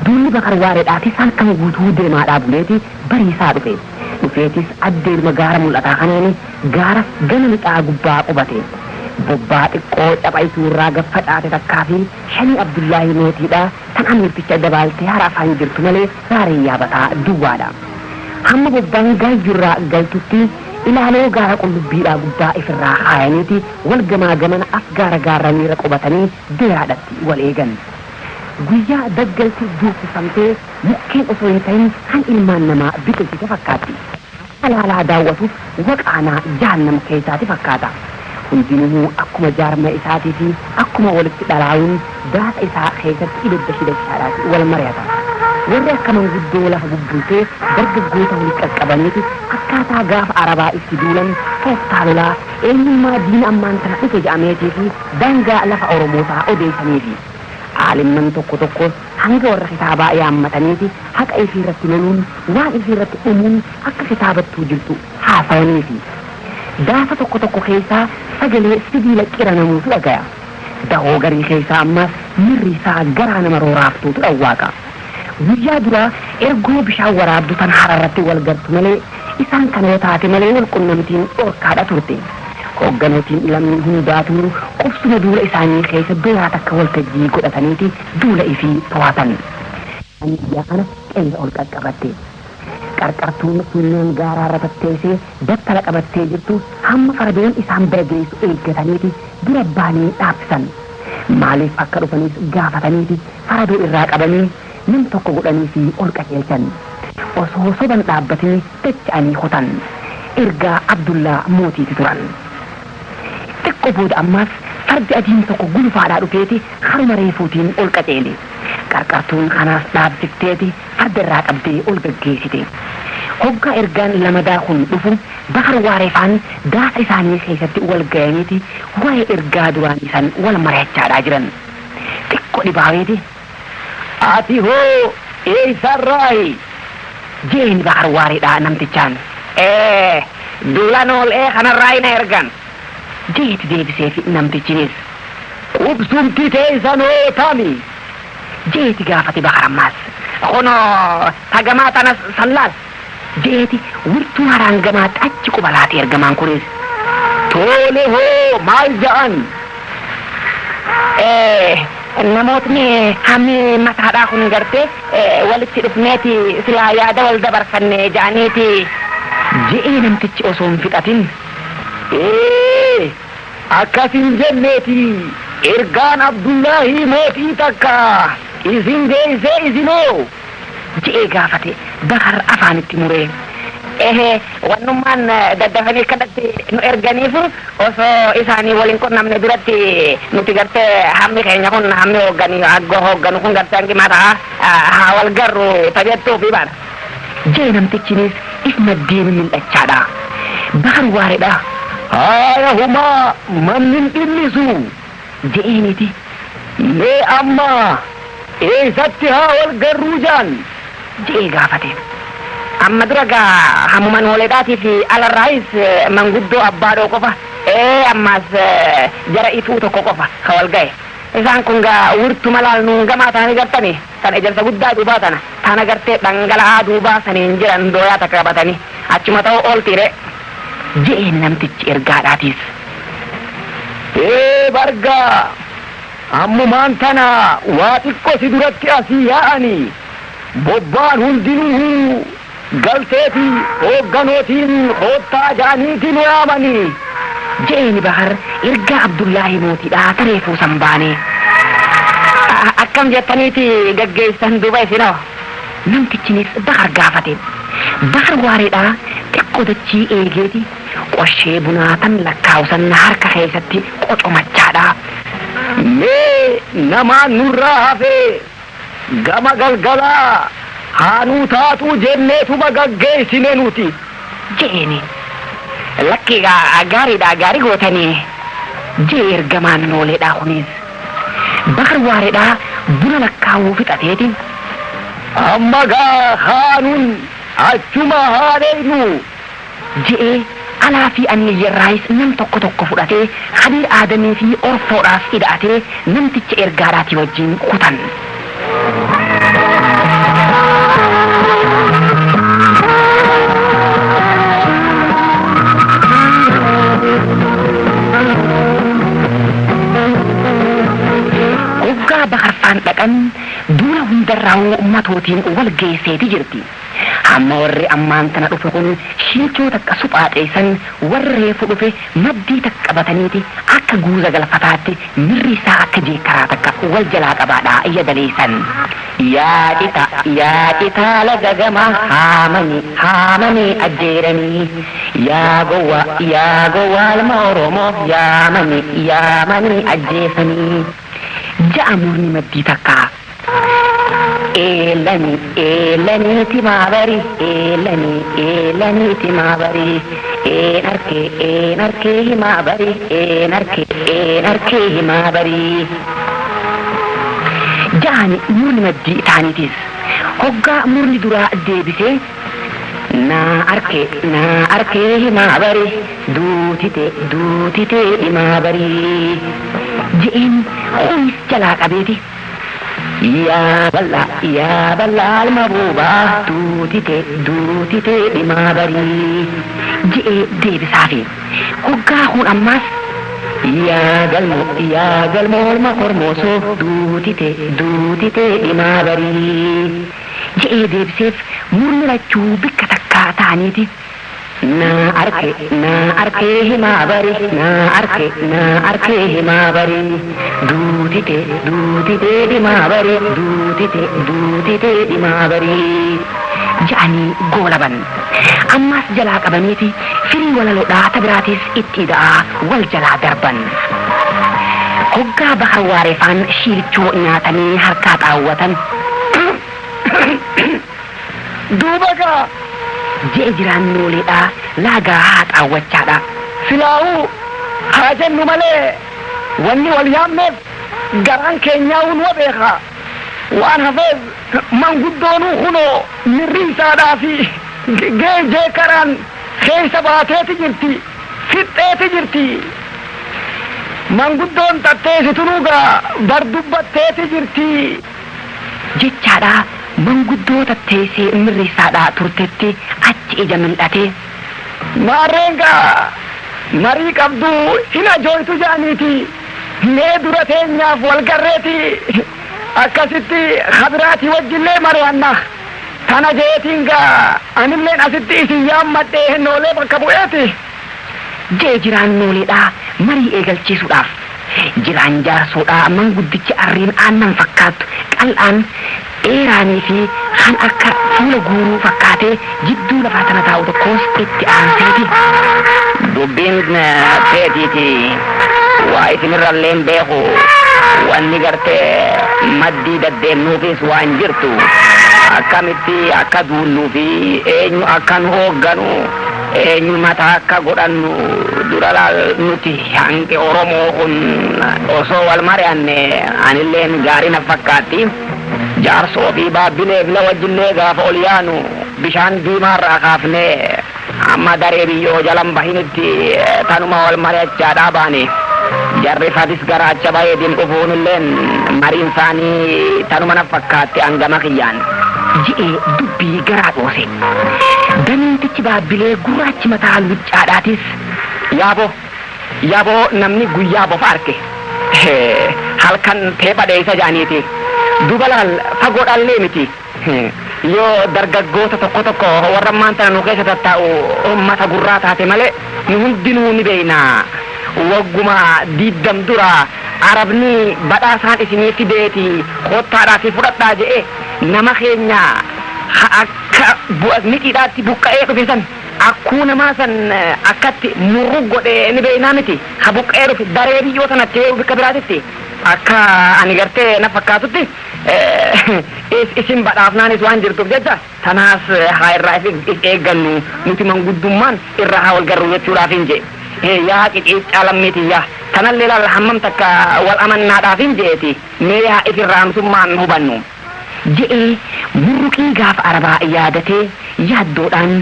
Duulli Bakar Waareedhaatis halkan guutuu deemaadhaa buleeti bariisaa dhufe. Dhufeetis addeeluma gaara mul'ataa kanaani gaara gama lixaa gubbaa qubate. Bobbaa xiqqoo capha isuurraa gaffacaate takkaa fi shanii Abdullaahi mootiidhaa tan amiirticha dabaaltee hara afaan jirtu malee raaree yaabataa duwwaadha. Hamma bobbaan gaayyurraa galtutti ilaaloo gaara qullubbiidhaa gubbaa ifirraa haayaniiti wal gamaa gamana as gaara gaarraniirra qubatanii deeraadhatti wal eegan. Guyyaa daggalti duuffifamtee mukkeen osoo hin ta'in kan ilmaan namaa biqilchite fakkaatti. Alaalaa daawwatuuf waqaanaa jahannam keessaati fakkaata. Hundinuu akkuma jaarma isaatii fi akkuma walitti dhalaa'uun daata isaa keessatti ibidda shidachaadhaati wal mari'ata. Warri akka manguddoo lafa bubbultee dargaggoota walitti qaqqabaniiti akkaataa gaafa arabaa itti duulan tooftaa lolaa eenyummaa diina ammaan tana dhufe jedhameetii fi daangaa lafa Oromootaa odeessaniifi. Aalimman tokko tokkos hanga warra kitaabaa yaammataniiti haqa ifii irratti loluun waan ifii irratti dhumuun akka kitaabattuu jirtu haasawaniifi. Gaafa tokko tokko keessaa sagalee sibiila qiranamuutu dhagaya. Dahoo garii keessaa ammas mirri isaa garaa nama rooraaftuutu dhawwaaqa. Guyyaa duraa ergoo bishaan waraabdu tan hararratti wal gartu malee isaan kana yoo taate malee wal qunnamtiin dhorkaadha turte. Hoogganootiin lamni hundaatuu qubsuma duula isaanii keessa duraa takka waltajjii godhataniiti duula ifii to'atan. Biyya kana qeensa ol qaqqabatte. Qarqartuun funyaan gaaraarra tatteessee battala qabattee jirtu hamma faradoon isaan bira geessu eeggataniiti dura baanii dhaabsisan. Maaliif akka dhufanis gaafataniiti faradoo irraa qabanii nam tokko godhanii fi ol qajeelchan. Osoo soban dhaabbatee dacha'anii hotan. Ergaa Abdullaa mootiiti turan. Xiqqoo booda ammaas fardi adiin tokko gulufaadhaa dhufeeti haruma reefuutiin ol qajeele. Qarqartuun kanaas dhaabsifteeti farda irraa qabdee ol gaggeessite. Hoggaa ergaan lamadaa kun dhufu Bakar Waareefaan daasa isaanii keessatti wal ga'aniiti waa'ee ergaa duraanii san wal mari'achaadhaa jiran. Xiqqoo dhibaaweeti. Ati hoo eessarraayi? Jeeni Bakar Waareedhaa namtichaan. Ee duula nool'ee kanarraa na ergan. Jeeti deebiseefi namtichinis. Qubsumti teessanoo tami? Jeeti gaafate Bakar ammaas. Kunoo tagamaa tana sallaal. Jeeti wirtuu haraan gamaatti achi qubalaati ergamaan kunis. Tole hoo maal ja'an? Namootni hammi mataadhaa kun gartee walitti dhufneeti silaa yaada wal dabarfanne ja'aniiti. Je'ee namtichi osoo hin fixatin. Ee akkas hin jenneeti ergaan Abdullaahii mootii takka isin geessee isinoo je'ee gaafate Bakar afaanitti muree. Ehe wannummaan daddafanii kanatti nu erganiif osoo isaanii waliin qunnamne duratti nuti gartee hammi keenya kun hammi hoogganii hoogganu kun gartee hangi mataa haa wal garru tajaajiltuufi baana. Jee namtichinis if maddeen mil'achaadha. Bakar Waareedha. Haaya humaa manni hin dhimmisu. Je'eeniti. Mee amma eessatti haa wal garruu jaan? Je'ee gaafate. Amma dura gaa hamuman hooledhaatii fi alarraayis manguddoo abbaadhoo qofa ee ammaas jara ituu tokko qofa ka wal ga'e. Isaan kun gaa wirtuma laalnuun gamaa ta'anii gartanii tan ejersa guddaa duubaa tana tana gartee dhangala'aa duubaa saniin jiran dooyaa takka qabatanii achuma ta'uu ooltiire. Je'een namtichi ergaadhaatiis. Ee bargaa ammumaan tana waa xiqqoo si duratti asii yaa'anii bobbaan hundinuu galteeti hoogganootiin hoottaa ja'aniitiin yaamanii. Je'eeni Bahar ergaa Abdullaahi mootiidhaa taree fuusan baanee. Akkam jettaniiti gaggeessan duuba isinoo? Namtichinis Bahar gaafate. Bahar waareedhaa xiqqoo dachii eegeeti qoshee bunaa tan lakkaa'usan harka keessatti qocomachaadhaa. Mee namaan nurraa hafee gama galgalaa haanuu taatuu jenneetuma gaggeessine nuti. Je'eeni. Lakki gaariidha gaarii gootanii. Jee ergamaan nooleedhaa kunis. Bakar waareedhaa buna lakkaa'uu fixateeti. Amma gaa haanuun achuma haadheeynu. Je'ee alaa fi anniyyarraayis nam tokko tokko fudhatee Khadiir Aadamii fi Orfoodhaas hidhatee namticha ergaadhaatii wajjin kutan. Hoggaa Bakarfaan dhaqan duula hundarraa'uu ummatootiin wal geesseeti jirti. Hamma warri ammaan tana dhufe kun shiilchoo takka suphaa warri reefu dhufe maddii takka qabataniiti akka guuza galfataatti mirri isaa akka jeekkaraa takka wal jalaa qabaadhaa iyya daleessan. Yaa cita yaa citaa laga gamaa haamanii haamanii ajjeeranii yaa gowwa yaa gowwaa ilma Oromoo yaamanii yaamanii ajjeesanii. Ja'a murni maddii takkaa. Eelani eelani timaa bari eelani eelani timaa bari een arkee een arkee himaa bari een arkee een arkee himaa bari. Ja'ani murni maddii isaaniitis hoggaa murni duraa deebisee naa arkee naa arkee himaa bari duutite duutite himaa bari je'een kunis jalaa qabeeti. Yaa bal'aa yaa bal'aa alma buubaa duutite duutite dhimaa barii je'ee deebisaafi hoggaa kun ammaas yaa galmoo yaa galmoo olma kormoosoo duutite duutite dhimaa barii je'ee deebiseef murni lachuu bikka takkaa ta'aniiti. Naa arke naa arkee himaa bari naa arke naa arkee himaa bari duutite duutite dhimaa bari duutite duutite dhimaa bari ja'anii goolaban ammaas jalaa qabaniiti firii walaloodhaa tabiraatis itti ida'aa wal jalaa darban. Hoggaa Bakar Waareefaan shiilchoo nyaatanii harkaa xaawwatan. Duuba gaa Je'e jiraannooleedhaa laagaa haa xaawwachaadha. Silaa'uu haa jennu malee wanni wal yaamneef garaan keenyaa hunwa beeka. Waan hafeef manguddoonuu kunoo mirri isaadhaa fi geejee karaan keessa baateeti jirti fixxeeti jirti. Manguddoon tatteessitunuu gaa bar dubbatteeti jirti. Jechaadhaa manguddoo tatteessee mirri isaadhaa turtetti achi ija mil'atee. Maarreen gaa marii qabduu hin ajooytu jaaniiti. Mee dura teenyaaf wal garreeti akkasitti habiraatii wajjillee mari'anna. Tana jeetiin gaa anilleen asitti isin yaammadhee hennoolee bakka bu'eeti. Jee jiraannooleedhaa marii eegalchiisuudhaaf. Jiraan jaarsoodhaa manguddichi arriin aannan fakkaattu qal'aan dheeraanii fi kan akka fuula guuruu fakkaatee jidduu lafaa tana taa'u tokkos itti aanseeti. Dubbiin teetiiti waa isinirrallee hin beeku wanni gartee maddii daddeemnuufis waan jirtu akkamitti akka duunnuu fi eenyu akka nu hoogganu Eenyumata akka godhannu dura laal nuti hanqi Oromoo kun osoo wal mari'anne anilleen gaarii na fakkaatti. Jaarsoo fi baabbilee fila wajjillee gaafa ol yaanu bishaan diimaarraa kaafnee amma daree biyyoo jalan bahinitti tanuma wal mari'achaadhaa baane. Jarri fadis garaacha baheetiin dhufuunilleen mariin isaanii tanuma na fakkaatti hangama kiyyaan. Ji'ee dubbii garaa dhoose. Damiintichi baabbilee gurraachi mataa luccaadhaatis yaaboo yaaboo namni guyyaa bofa arke halkan teepha dheeysa jaaniiti. Duba laal fagoodhaallee miti. Yoo dargaggoota tokko tokko warra ammaan tana nu keessa tattaa'u ummata gurraa taate malee nu hundinuu ni beeyna. Wagguma 20 dura Arabni badhaasaan isinii fideeti kottaadhaa fi fudhadhaa je'e nama keenya akka mixiidhaatti buqqa'ee dhufe san akkuu namaa san akkatti murru godhe ni beeynaa miti ha buqqa'ee dhufe daree biyyoo sanatti bikka biraatitti akka ani gartee na fakkaatutti isin badhaafnaanis waan jirtuuf jecha tanaas haa irraa if eeggannu nuti manguddummaan irraa haa wal garru jechuudhaaf hin jee. Yaa qixiiccaa lammiitiyyaa tanallee laal hammam takka wal amannaadhaaf hin jeeti mee haa ifirraamsummaan hubannu. Je'ee murruqii gaafa Arabaa yaadatee yaaddoodhaan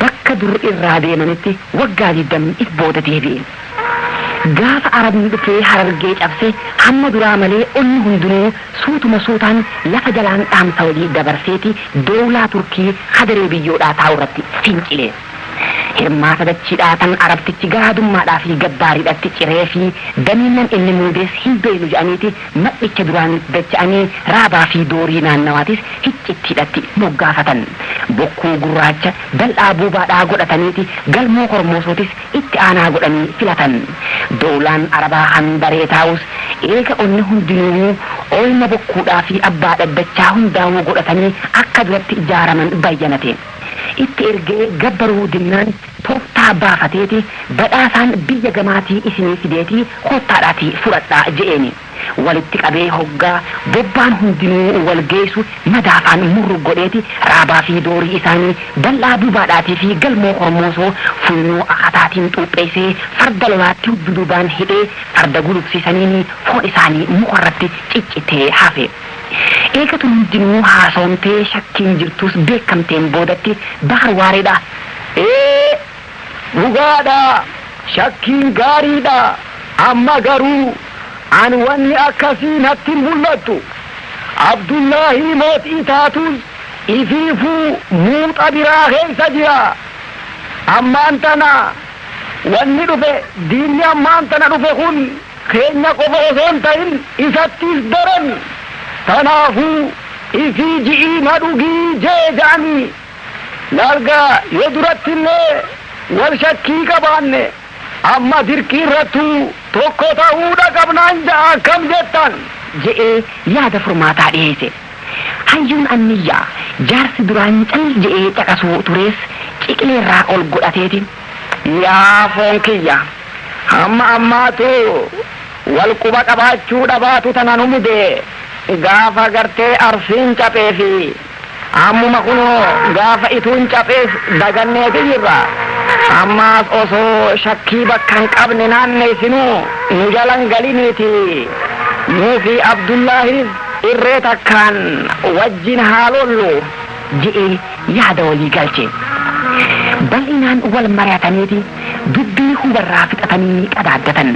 bakka dur irraa deemanitti waggaa 20 if booda deebi'e. Gaafa Arabni dhufee Harargee cabse hamma duraa malee onni hundinuu suutuma suutaan lafa jalaan dhaamsa walii dabarseeti doolaa Turkii hadaree biyyoodhaa taa'u irratti fincile. Hirmaata dachiidhaa tan Arabtichi garaadummaadhaa fi gabbaariidhaatti ciree fi damiinnan inni muudees hin beeynu jedhaniiti madhicha duraan dacha'anii raabaa fi doorii naannawaatis hiccittiidhatti moggaafatan. Bokkuu gurraacha bal'aa buubaadhaa godhataniiti galmoo kormoosootis itti aanaa godhanii filatan. Doolaan Arabaa handaree taa'us eega onni hundinuu oolma bokkuudhaa fi abbaa dhaddachaa hundaa'uu godhatanii akka duratti ijaaraman bayyanate. Itti ergee gabbaruu dinnaan tooftaa baafateeti badhaasaan biyya gamaatii isinii fideetii kottaadhaatii fudhadhaa je'eeni. Walitti qabee hoggaa bobbaan hundinuu wal geessu madaafaan murru godheeti raabaa fi doorii isaanii bal'aa duubaadhaatii fi galmoo kormoosoo funyoo akataatiin xuupheessee farda lolaatti dudubaan hidhee farda gulufsiisaniin foon isaanii mukarratti ciccitee hafe. Eegatu hundinuu haasawamtee shakkiin jirtus beekamteen boodatti Bahar Waareedha. Ee, dhugaadha, shakkiin gaariidha, amma garuu an wanni akkasii natti hin mul'attu. Abdullaahii mootii taatus ifiifuu muuxa biraa keessa jira. Ammaan tana wanni dhufe diinni ammaan tana dhufe kun keenya qofa osoo hin ta'in isattis daran. Tanaafuu ifii ji'ii na dhugii jee ja'anii laalgaa yoo duratti illee wal shakkii qabaanne amma dirqii irrattuu tokko ta'uudha qabnaan ja'a akkam jettan je'ee yaada furmaataa dhiyeesse. Hayyuun anniyyaa jaarsi duraan cal je'ee caqasuu turees ciqileerraa ol godhateeti. Yaa foon kiyya hamma ammaatu wal quba qabaachuu dhabaatu tana nu mudee gaafa gartee arsiin caphee fi ammuma kunoo gaafa ituun caphees daganneeti jirra. Ammaas osoo shakkii bakka hin qabne naanneessinuu nu jalan galiniiti. Nuu fi Abdullaahis irree takkaan wajjin haa lollu je'ee yaada walii galche. Bal'inaan wal mari'ataniiti dubbii hubarraa fixatanii qadaaddatan.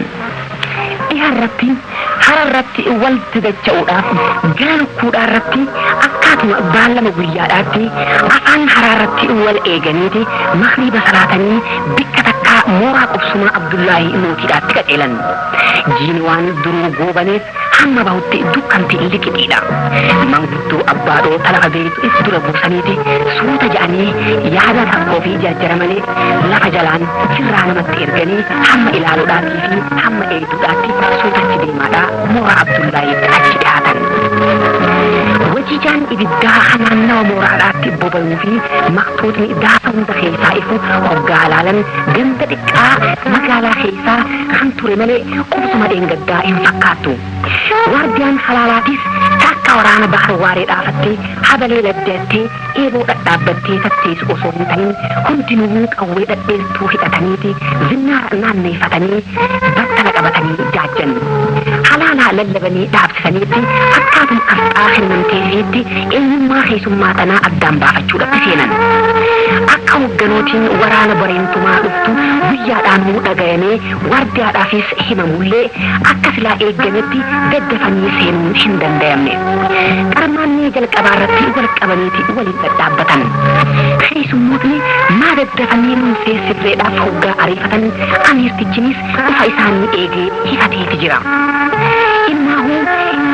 Dhiyaarratti hararratti walitti dacha'uudhaaf gara lukkuudhaarratti akkaatuma baallama guyyaadhaatti afaan haraarratti wal eeganiiti makriiba salaatanii bikka takkaa mooraa qubsumaa Abdullaahii mootiidhaatti qaceelan. Jiini waan duruu goobaneef hamma bahutti dukkanti liqixiidha. Manguddoo abbaadhoo talafa beektu if dura buusaniiti suuta ja'anii yaada rakkoo fi jarjara malee lafa jalaan sirraa namatti erganii hamma ilaaluudhaatii fi hamma eegduudhaatti suutatti deemaadhaa mooraa Abdullaahiitti achi dhiyaatan. Wajijaan ibiddaa naannawa mooraadhaatti boba'uu fi maqtootni gaafa hunda keessaa ifu hoggaa laalan ganda xiqqaa magaalaa keessaa kan ture malee qubsuma dheengaddaa hin fakkaattu. Waardiyaan halaalaatis takka Akka waraana Bahar Waaree dhaafattee habalee laddeettee eeboo dhadhaabbattee tatteessu osoo hin ta'in hundinuu qawwee dhadheertuu hidhataniiti zinnaara naanneeffatanii battala qabatanii jaajjan. Halaalaa lallabanii dhaabsisaniitti akkaatuma asxaa kennamteefiitti eenyummaa keessummaa tanaa addaan baafachuudhaatti seenan. Akka hogganootiin waraana bareentumaa dhuftu guyyaadhaanuu dhagayamee waardiyaadhaafis himamullee akka silaa eeggametti daddafanii seenuun hin danda'amne. Qarmaannee jalqabaa irratti wal qabaniiti waliin dhadhaabbatan. Keessummootni maa daddafanii nun seessifreedhaaf hoggaa ariifatan amiirtichinis dhufa isaanii eegee hifateeti jira. Innaahuu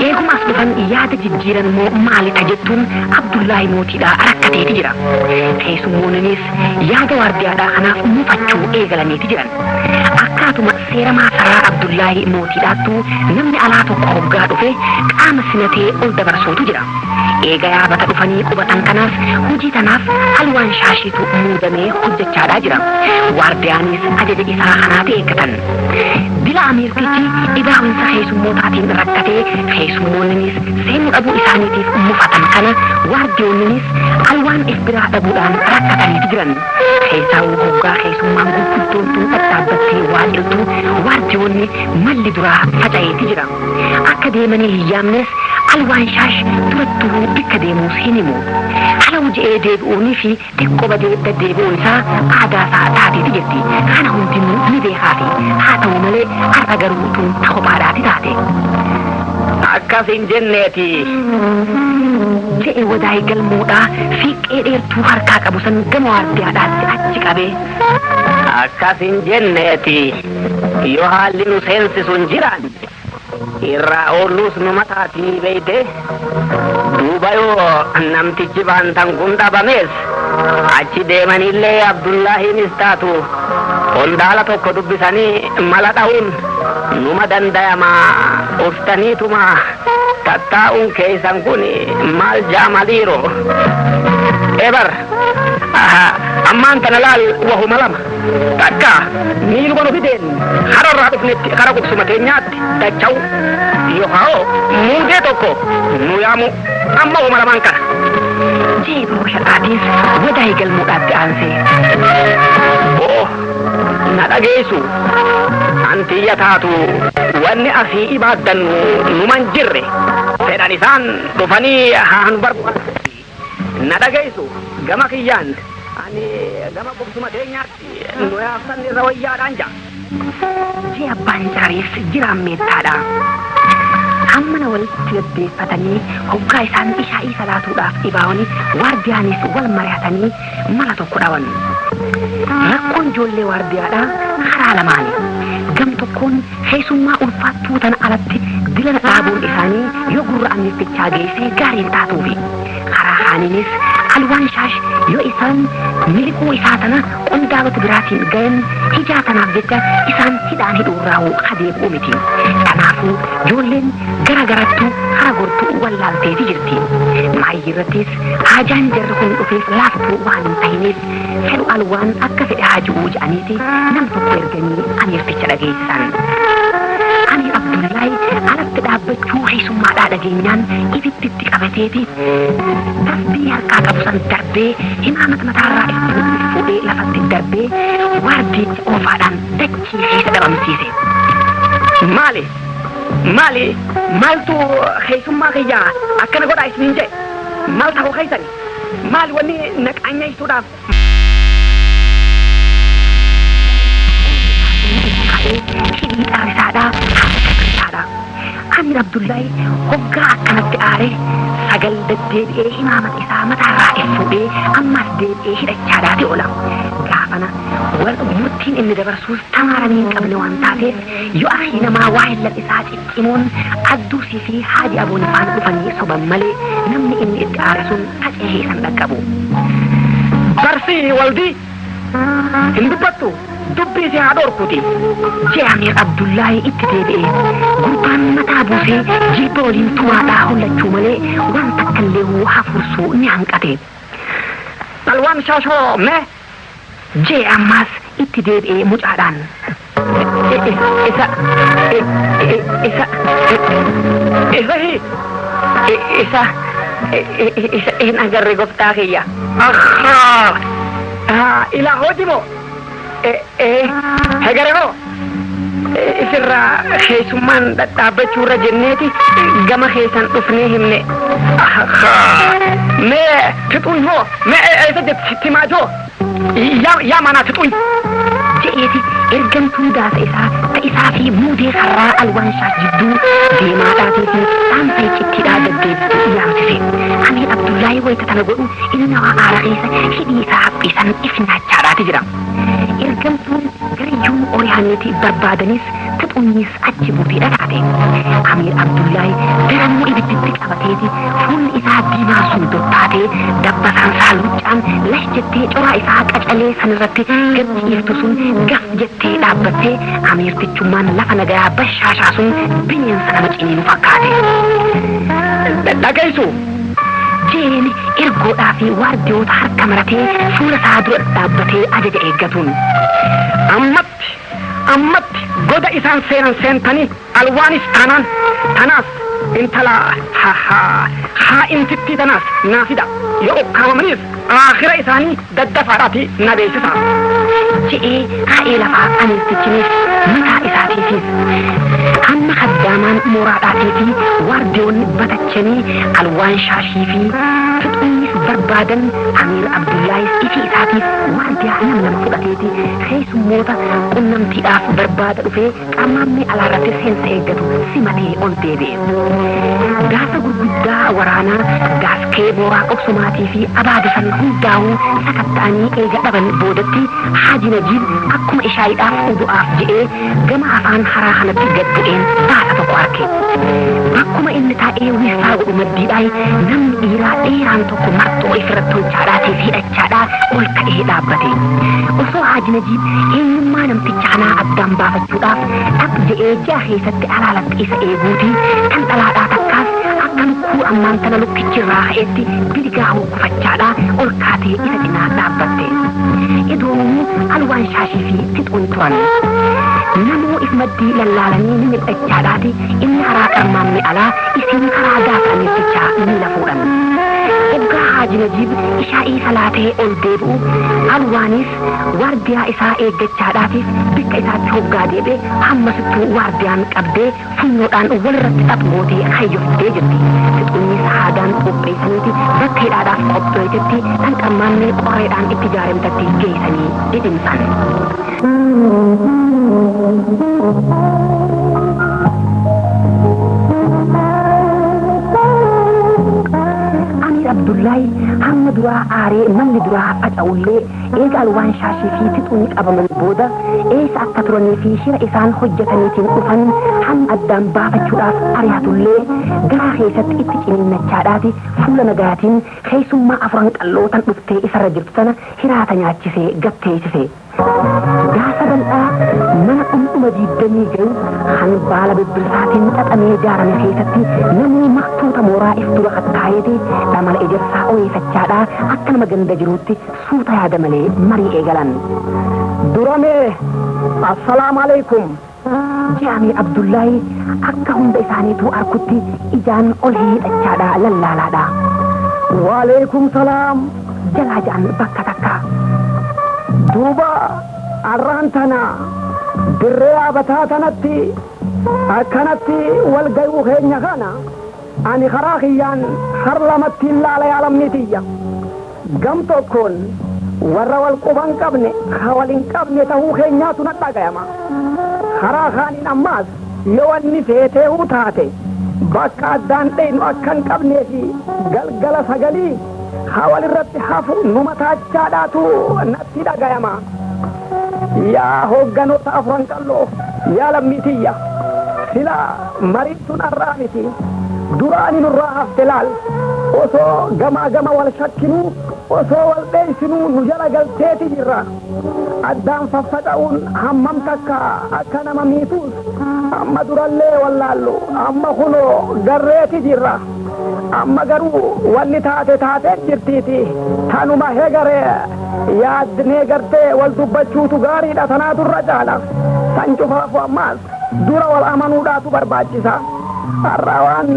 eeguma as dhufan yaada jijjiiran moo maalidha jettuun Abdullaahi mootiidhaa rakkateeti jira. Keessummoonnis yaada waardiyaadhaa kanaaf mufachuu eegalaniiti jiran. Akkaatuma seera maasaraa Abdullaahi mootiidhaattuu namni alaa tokko hoggaa dhufe qaama sinatee ol dabarsuutu jira. Eega yaabata dhufanii qubatan kanaas hojii tanaaf Alwaan Shaashiitu muudamee hojjechaadhaa jira. Waardiyaanis ajaja isaa kanaati eeggatan. Bila amiirtichi dhibaawinsa keessummootaatiin rakkatee keessummoonnis seenuu dhabuu isaaniitiif mufatan kana waardiyoonnis Alwaan if biraa dhabuudhaan rakkataniiti jiran. Keessaawuu hoggaa keessummaan gurguddoon tun dhadhaabbattee waa iltu waardiyoonni malli duraa faca'eeti jira. Akka deemanii hin yaamnes Alwaan Shaash durattuu bikka deemuus hin himu. Halawu je'ee deebi'uunii fi xiqqoo badee deddeebi'uun isaa aadaa isaa taateeti jirti. Kana hundinuu ni beekaafi. Haa ta'u malee har'a garuu tun kophaadhaati taate. Akkas hin jenneeti. Je'e wadaay galmoodhaa fiiqee dheertuu harkaa qabu san gama waardiyaadhaatti achi qabee. Akkas hin jenneeti. Yoo haalli nu seensisu hin jiraan irraa oolluus numa taatii beeyte. Duuba yoo namtichi baantan kun dhabamees achi deemanillee Abdullaahiinis taatu qondaala tokko dubbisanii mala dha'uun numa danda'ama. Uftaniituma tattaa'uun keessan kun maal jaamaliiro. Ebar ammaan tana laal wahuma lama takka miiluma nu fideen hararraa dhufnetti kara qubsuma keenyaatti dacha'u yookaan muudee tokko nu yaamu amma wahuma lamaan kana. Jee booshaadhaatis wadaay galmuudhaatti aansee. Oo na dhageessu antiyya taatu wanni asii ibaaddannu numan jirre fedhan isaan dhufanii haa nu barbaadu. Na dhageessu gama kiyyaan ani gama qubsuma keenyaatti nu yaafsan irra wayyaadhaan ja'a. Jee abbaan caarees jiraan meettaadha. Hammana walitti gaggeeffatanii hoggaa isaan ishaa'ii salaatuudhaaf dhibaawanii waardiyaanis wal mari'atanii mala tokko dhawan. Rakkoon ijoollee waardiyaadhaa karaa lamaani. Gam tokkoon keessummaa ulfaattuu tana alatti dilana dhaabuun isaanii yoo gurra amiirtichaa geessee gaariin taatuufi. Karaa kaaniinis Alwaan Shaash yoo isaan miliquu isaa tana qondaalota biraatiin gahan hijaa tanaaf jecha isaan hidhaan hidhuurraa'uu adeemuu miti. Kanaafuu ijoolleen gara garattuu hara gortuu wallaalteeti jirti. Maayii irrattis haajaan jarri kun dhufeef laaftuu waan hin ta'iniif fedhu Alwaan akka fedhe haaji'uu jedhaniiti nam tokko erganii amiirticha dhageessisan. Amiir Abdullaahi alatti dhaabbachuu keessummaadhaa dhageenyaan ibidditti qabateeti tasbii harkaa qabu san darbee himaamata mataarraa fuudhee lafatti darbee waardicha oofaadhaan dachii keessa dhabamsiise. Maali? Maali? Maaltu keessummaa kiyyaa akkana godhaa isiniin jedhe? Maal ta'uu keessani? Maali wanni naqaanyeessuudhaaf? Hidhii xaarisaadhaa harka isaadhaa. Amiir Abdullaahi hoggaa akkanatti aaree sagal deddeebi'ee himaamata isaa mataarraa if fuudhee ammas deebi'ee hidhachaadhaati oola. Gaafana wal murtiin inni dabarsuus tamaaranii hin qabne waan taateef yoo akhi namaa waa hillan isaa ciccimoon adduusii fi haaji aboon faana dhufanii soban malee namni inni itti aare sun faca'ee isan dhaqqabu. Barsii waldii hin dubbattu dubbii si haa dhorkuti. Jee Amiir Abdullaahi itti deebi'ee gurbaan mataa buusee jilba waliin tumaadhaa hollachuu malee waan takka illee hafuursuu ni hanqate. Alwaan Shaashoo mee? Jee ammaas itti deebi'ee mucaadhaan. Isa isa isa hi. Isa isa hin agarre gooftaa kiyya. Ahaa, ilaa hojii moo? Hegare moo? Isirraa keessummaan dhadhaabbachuu irra jenneeti gama keessan dhufnee himne. Mee fixuun hoo? Mee eessa jirti maajoo? Yaa manaa fixuun. Je'eeti ergamtuu daasa isaa ta isaa fi muudee karraa alwaanshaa jidduu deemaadhaatii fi dhaamsa iccittiidhaa deddeebitu yaamsise. Amiir Abdullaahii wayita tana godhu inni waa aara keessa hidhii isaa haphiisan ifnaachaadhaati jira. Ergamtuun gariyyuu oriyaaniiti barbaadanis fixuunis achi buuteedha taate. Amiir Abdullaahii daranuu ibidditti qabateeti fuulli isaa diimaa sun dottaatee dabbasaan isaa luccaan lash jettee coraa isaa qacalee sanirratti gad ciiftu sun gaf jettee dhaabbattee amiirtichummaan lafa nagayaa bashaashaa sun bineensa nama ciniinu fakkaate. Dhageessu. Jeen ergoodhaa fi waardiyoota harka maratee fuula isaa dura dhaabbatee ajaja eeggatuun. Ammatti ammatti goda isaan seenan seentanii alwaanis taanaan tanaas intala haa intittii tanaas naa fida yoo ukkaamamanis aakhira isaanii daddafaadhaati na beeksisa. Je'ee ka'ee lafaa amiirtichinis mataa isaatiifis amma kaddaamaan mooraadhaatii fi waardiyoonni batachanii alwaan shaashii fi fixuunis barbaadan Amiir Abdullaahis ifii isaatiif waardiyaa nama lama fudhateeti keessummoota qunnamtiidhaaf barbaada dhufee qaamammee alaarratti seensa eeggatu simatee ol deebi'e. Gaafa gurguddaa waraanaa gaaskee mooraa qobsumaatii fi abaadisan hundaa'uu sakatta'anii eega dhaban boodatti Haaji Najiib akkuma ishaayiidhaaf udu'aaf je'ee gama afaan haraa kanatti gad bu'een baasa tokko arge. Bakkuma inni taa'ee wiirsaa godhu maddiidhaan namni dhiiraa dheeraan tokko marxoo ifirratti tolchaadhaatii fi hidhachaadhaa ol ka'ee dhaabbate. Osoo Haaji Najiib eenyummaa namticha kanaa addaan baafachuudhaaf dhab je'ee ji'a keessatti alaalatti isa eeguuti kan dhalaadhaa takkaas akka lukkuu ammaan tana lukkichirraa ka'etti bilgaa hurgufachaadhaa ol kaatee isa cinaa dhaabbatte. Idoonuu alwaan shaashii fi fixuun turan. Namoo if maddii lallaalanii ni mil'achaadhaati inni karaa qarmaamme alaa isiin karaa gaafa amiirtichaa miila fuudhan. Hoggaa Haaji Najiib ishaa'ii salaatee ol deebi'u alwaanis waardiyaa isaa eeggachaadhaatiif bikka isaatti hoggaa deebi'e hammasittuu waardiyaan qabdee funyoodhaan walirratti xaph gootee hayyoftee jirti. Fixuunis haadaan qopheessaniiti bakka hidhaadhaaf qopheessetti kan qarmaammee qorreedhaan itti jaaramtatti geessanii dhidhimsan. Amiir Abdullahi hamma duraa aaree manni duraa faca'ullee eega alwaan shaashii fi fixuun qabaman booda eessa akka turanii fi shira isaan hojjetaniitiin dhufan hamma addaan baafachuudhaaf ari'atullee garaa keessatti itti ciniinnachaadhaati fuula nagaatiin keessummaa afuran qallootan dhuftee isarra jirtu sana hiraata nyaachisee gatteessise. Gaasa bal'aa mana dhundhuma 20 gahu kan baala birbirrisaatiin xaxamee ijaarame keessatti namni maqtoota mooraa if dura qaxxaayeeti dhamala ejersaa oyeeffachaadhaa akka nama ganda jiruutti suuta yaada malee marii eegalan. Duramee assalaamu alaikum. Jaamii Abdullaahi akka hunda isaaniitu arkutti ijaan ol hiixachaadhaa lallaalaadha. Waalaikum salaam. Jalaa ja'an bakka takka. Duuba arraan tana dirree abataa tanatti akkanatti wal gayuu keenya kana ani karaa kiyyaan har lamatti ilaala yaalamnitiyya. Gam tokkoon warra wal quban qabne ka wal hin qabne tahuu keenyaatu na dhagayama. Karaa kaaniin ammaas yoo wanni feeteehuu taate bakka addaan dheynu akka hin qabnee fi galgala sagalii haa walirratti hafu numa taachaadhaatu natti dhagayama. Yaa hoogganoota afuran qalloo yaa lammiitiyya sila mariin tun har'aa miti duraani nurraa hafte laal osoo gamaa gama wal shakkinuu osoo wal dheeysinuu nu jala galteeti jirra. Addaan faffaca'uun hammam takka akka nama miituus amma durallee wallaallu amma kunoo garreeti jirra. Amma garuu wanni taate taatee jirtiiti tanuma hegaree yaadnee gartee wal dubbachuutu gaariidha tanaatu irra caala. San cufaafu ammaas dura wal amanuudhaatu barbaachisa. Har'a waan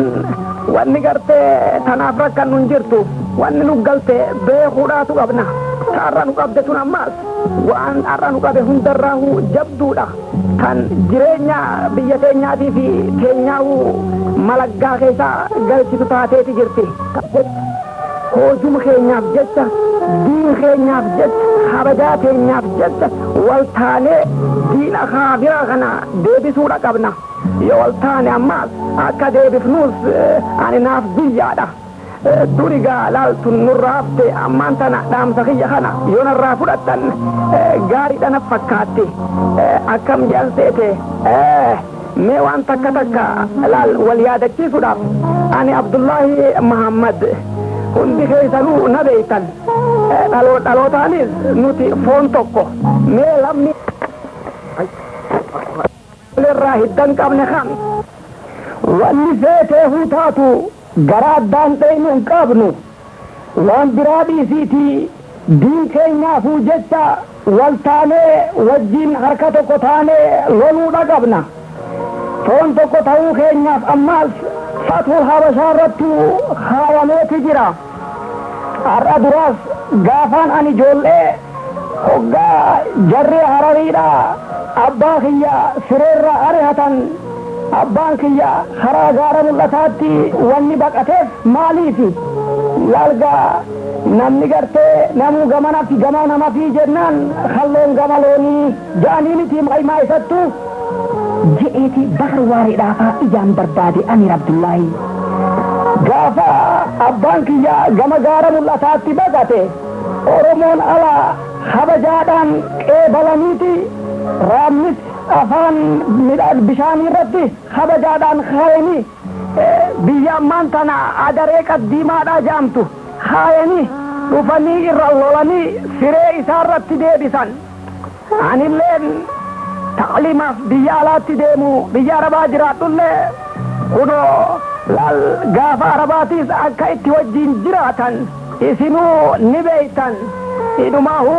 Wanni gartee tanaaf rakkannu hin jirtu. Wanni nu galte beekuudhaatu qabna. Har'a nu qabde tun ammaas waan har'a nu qabe hundarraahu jabduudha. Kan jireenya biyya teenyaatii fi teenyaahu malaggaa keessa galchitu taateeti jirti. Hoojuma keenyaaf jecha, diin keenyaaf jecha, kabajaa teenyaaf jecha wal taanee diina kaafiraa kana deebisuudha qabna. Yoo wal taane ammaas akka deebifnuus ani naaf guyyaadha. Duri gaa laaltun nurraa hafte, ammaan tana dhaamsa kiyya kana yoo narraa fudhattan gaariidha na fakkaatti. Akkam jedhan seete? Mee waan takka takka laal wal yaadachiisuudhaaf, ani Abdullaahi Mahammad, hundi keessanuu na beeytan, dhalootaanis nuti foon tokko. Mee lamni irraa hiddan qabne kan wanni feeteefuu taatu gara addaan dheynu hin qabnu. Waan biraa dhiisiitii diin keenyaafuu jecha wal taanee wajjin harka tokko taanee loluudha qabna. Foon tokko ta'uu keenyaaf ammaas fatuu Habashaa irrattu haayameeti jira. Har'a duraas gaafaan ani ijoollee hoggaa jarri Harariidha abbaa kiyya sireerra arihatan, abbaan kiyya karaa gaara Mul'ataatti wanni baqateef maaliifi? Laalgaa namni gartee namuu gamana fi gama nama fi jennaan halloon gama loonii ja'anii miti maqaa isattu. Je'eeti Bakar Waareedhaafaa ijaan barbaade Amiir Abdullaahi. Gaafa abbaan kiyya gama gaara Mul'ataatti baqate, Oromoon ala kabajaadhaan qeebalaniiti raammis afaan bishaanii irratti kabajaadhaan kaayanii, biyya ammaan tana Adaree Qaddiimaadhaa jaamtu kaayanii dhufanii irra lolanii siree isaa irratti deebisan. Anilleen tacliimaaf biyya alaatti deemu, biyya Arabaa jiraadhullee, kunoo laal gaafa Arabaatiis akka itti wajjiin jiraatan isinuu ni beeytan. Idhumaahu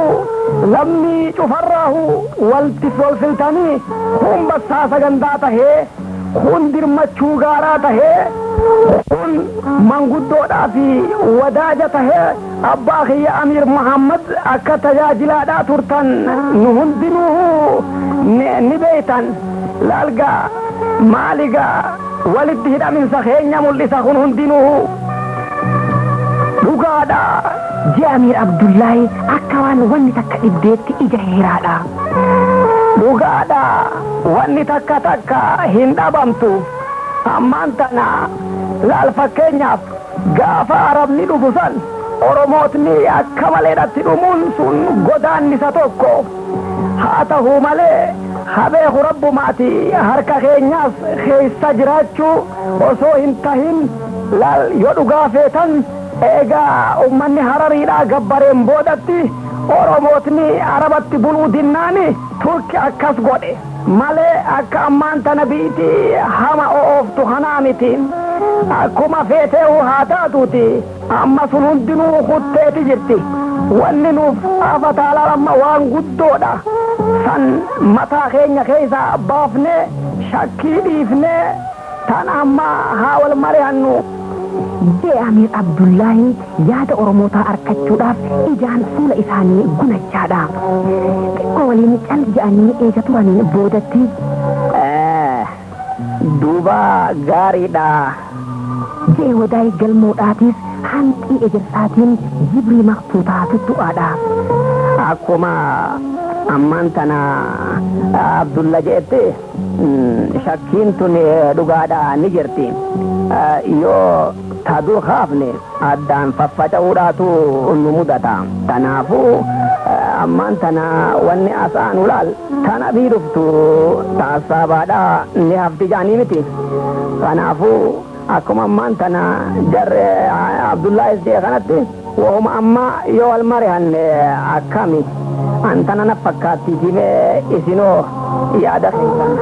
lammii cufarraahu walti folfiltanii, kun bassaasa gandaa tahee, kun dirmachuu gaaraa tahee, kun manguddoodhaa fi wadaaja tahee abbaa kiyya Amiir Muhammad akka tajaajilaadhaa turtan nu hundinuu ni beeytan. Laalgaa maaligaa walitti hidhaminsa keenya mul'isa kun hundinuu dhugaadha. Jee Amiir Abdullaahi akka waan wanni takka dhibdeetti ija heeraadha. Dhugaadha, wanni takka takka hin dhabamtu. Ammaan tana laal, fakkeenyaaf gaafa Arabni dhufu san Oromootni akka maleedhatti dhumuun sun godaannisa tokko haa ta'uu malee, habeeku rabbumaati harka keenyaas keessa jiraachuu osoo hin tahin, laal yoo dhugaa feetan, eegaa ummanni Harariidhaa gabbareen boodatti Oromootni Arabatti buluu dinnaani Turki akkas godhe malee, akka ammaan tana biiti hama ooftu kanaa miti. Akkuma feeteehu haa taatuuti, amma sun hundinuu kutteeti jirti. Wanni nuuf afataalaa amma waan guddoodha. San mataa keenya keessa baafnee shakkii dhiifnee tan amma haa wal mari'annu. Jee Amiir Abdullaahi yaada Oromootaa arkachuudhaaf ijaan fuula isaanii gunachaadha. Xiqqoo waliin cal je'anii eega turaniin boodatti. Duuba gaariidha. Jee wadaay galmoodhaatiis hanqii ejersaatiin jibrii maqtuutaa tuttu'aadha. Akkuma ammaan tana Abdulla je'etti, shakkiin tun dhugaadha, ni jirti. Yoo ta dur kaafne addaan faffaca'uudhaatu nu mudata. Kanaafuu ammaan tana wanni asaanu laal tana bii dhuftu taassaabaadha ni hafti jaanii miti. Kanaafuu akkuma ammaan tana jarre Abdullaahis jee kanatti wahuma amma yoo wal mari'anne akkami? Antana na fakkaattiitii, mee isinoo yaada keessan.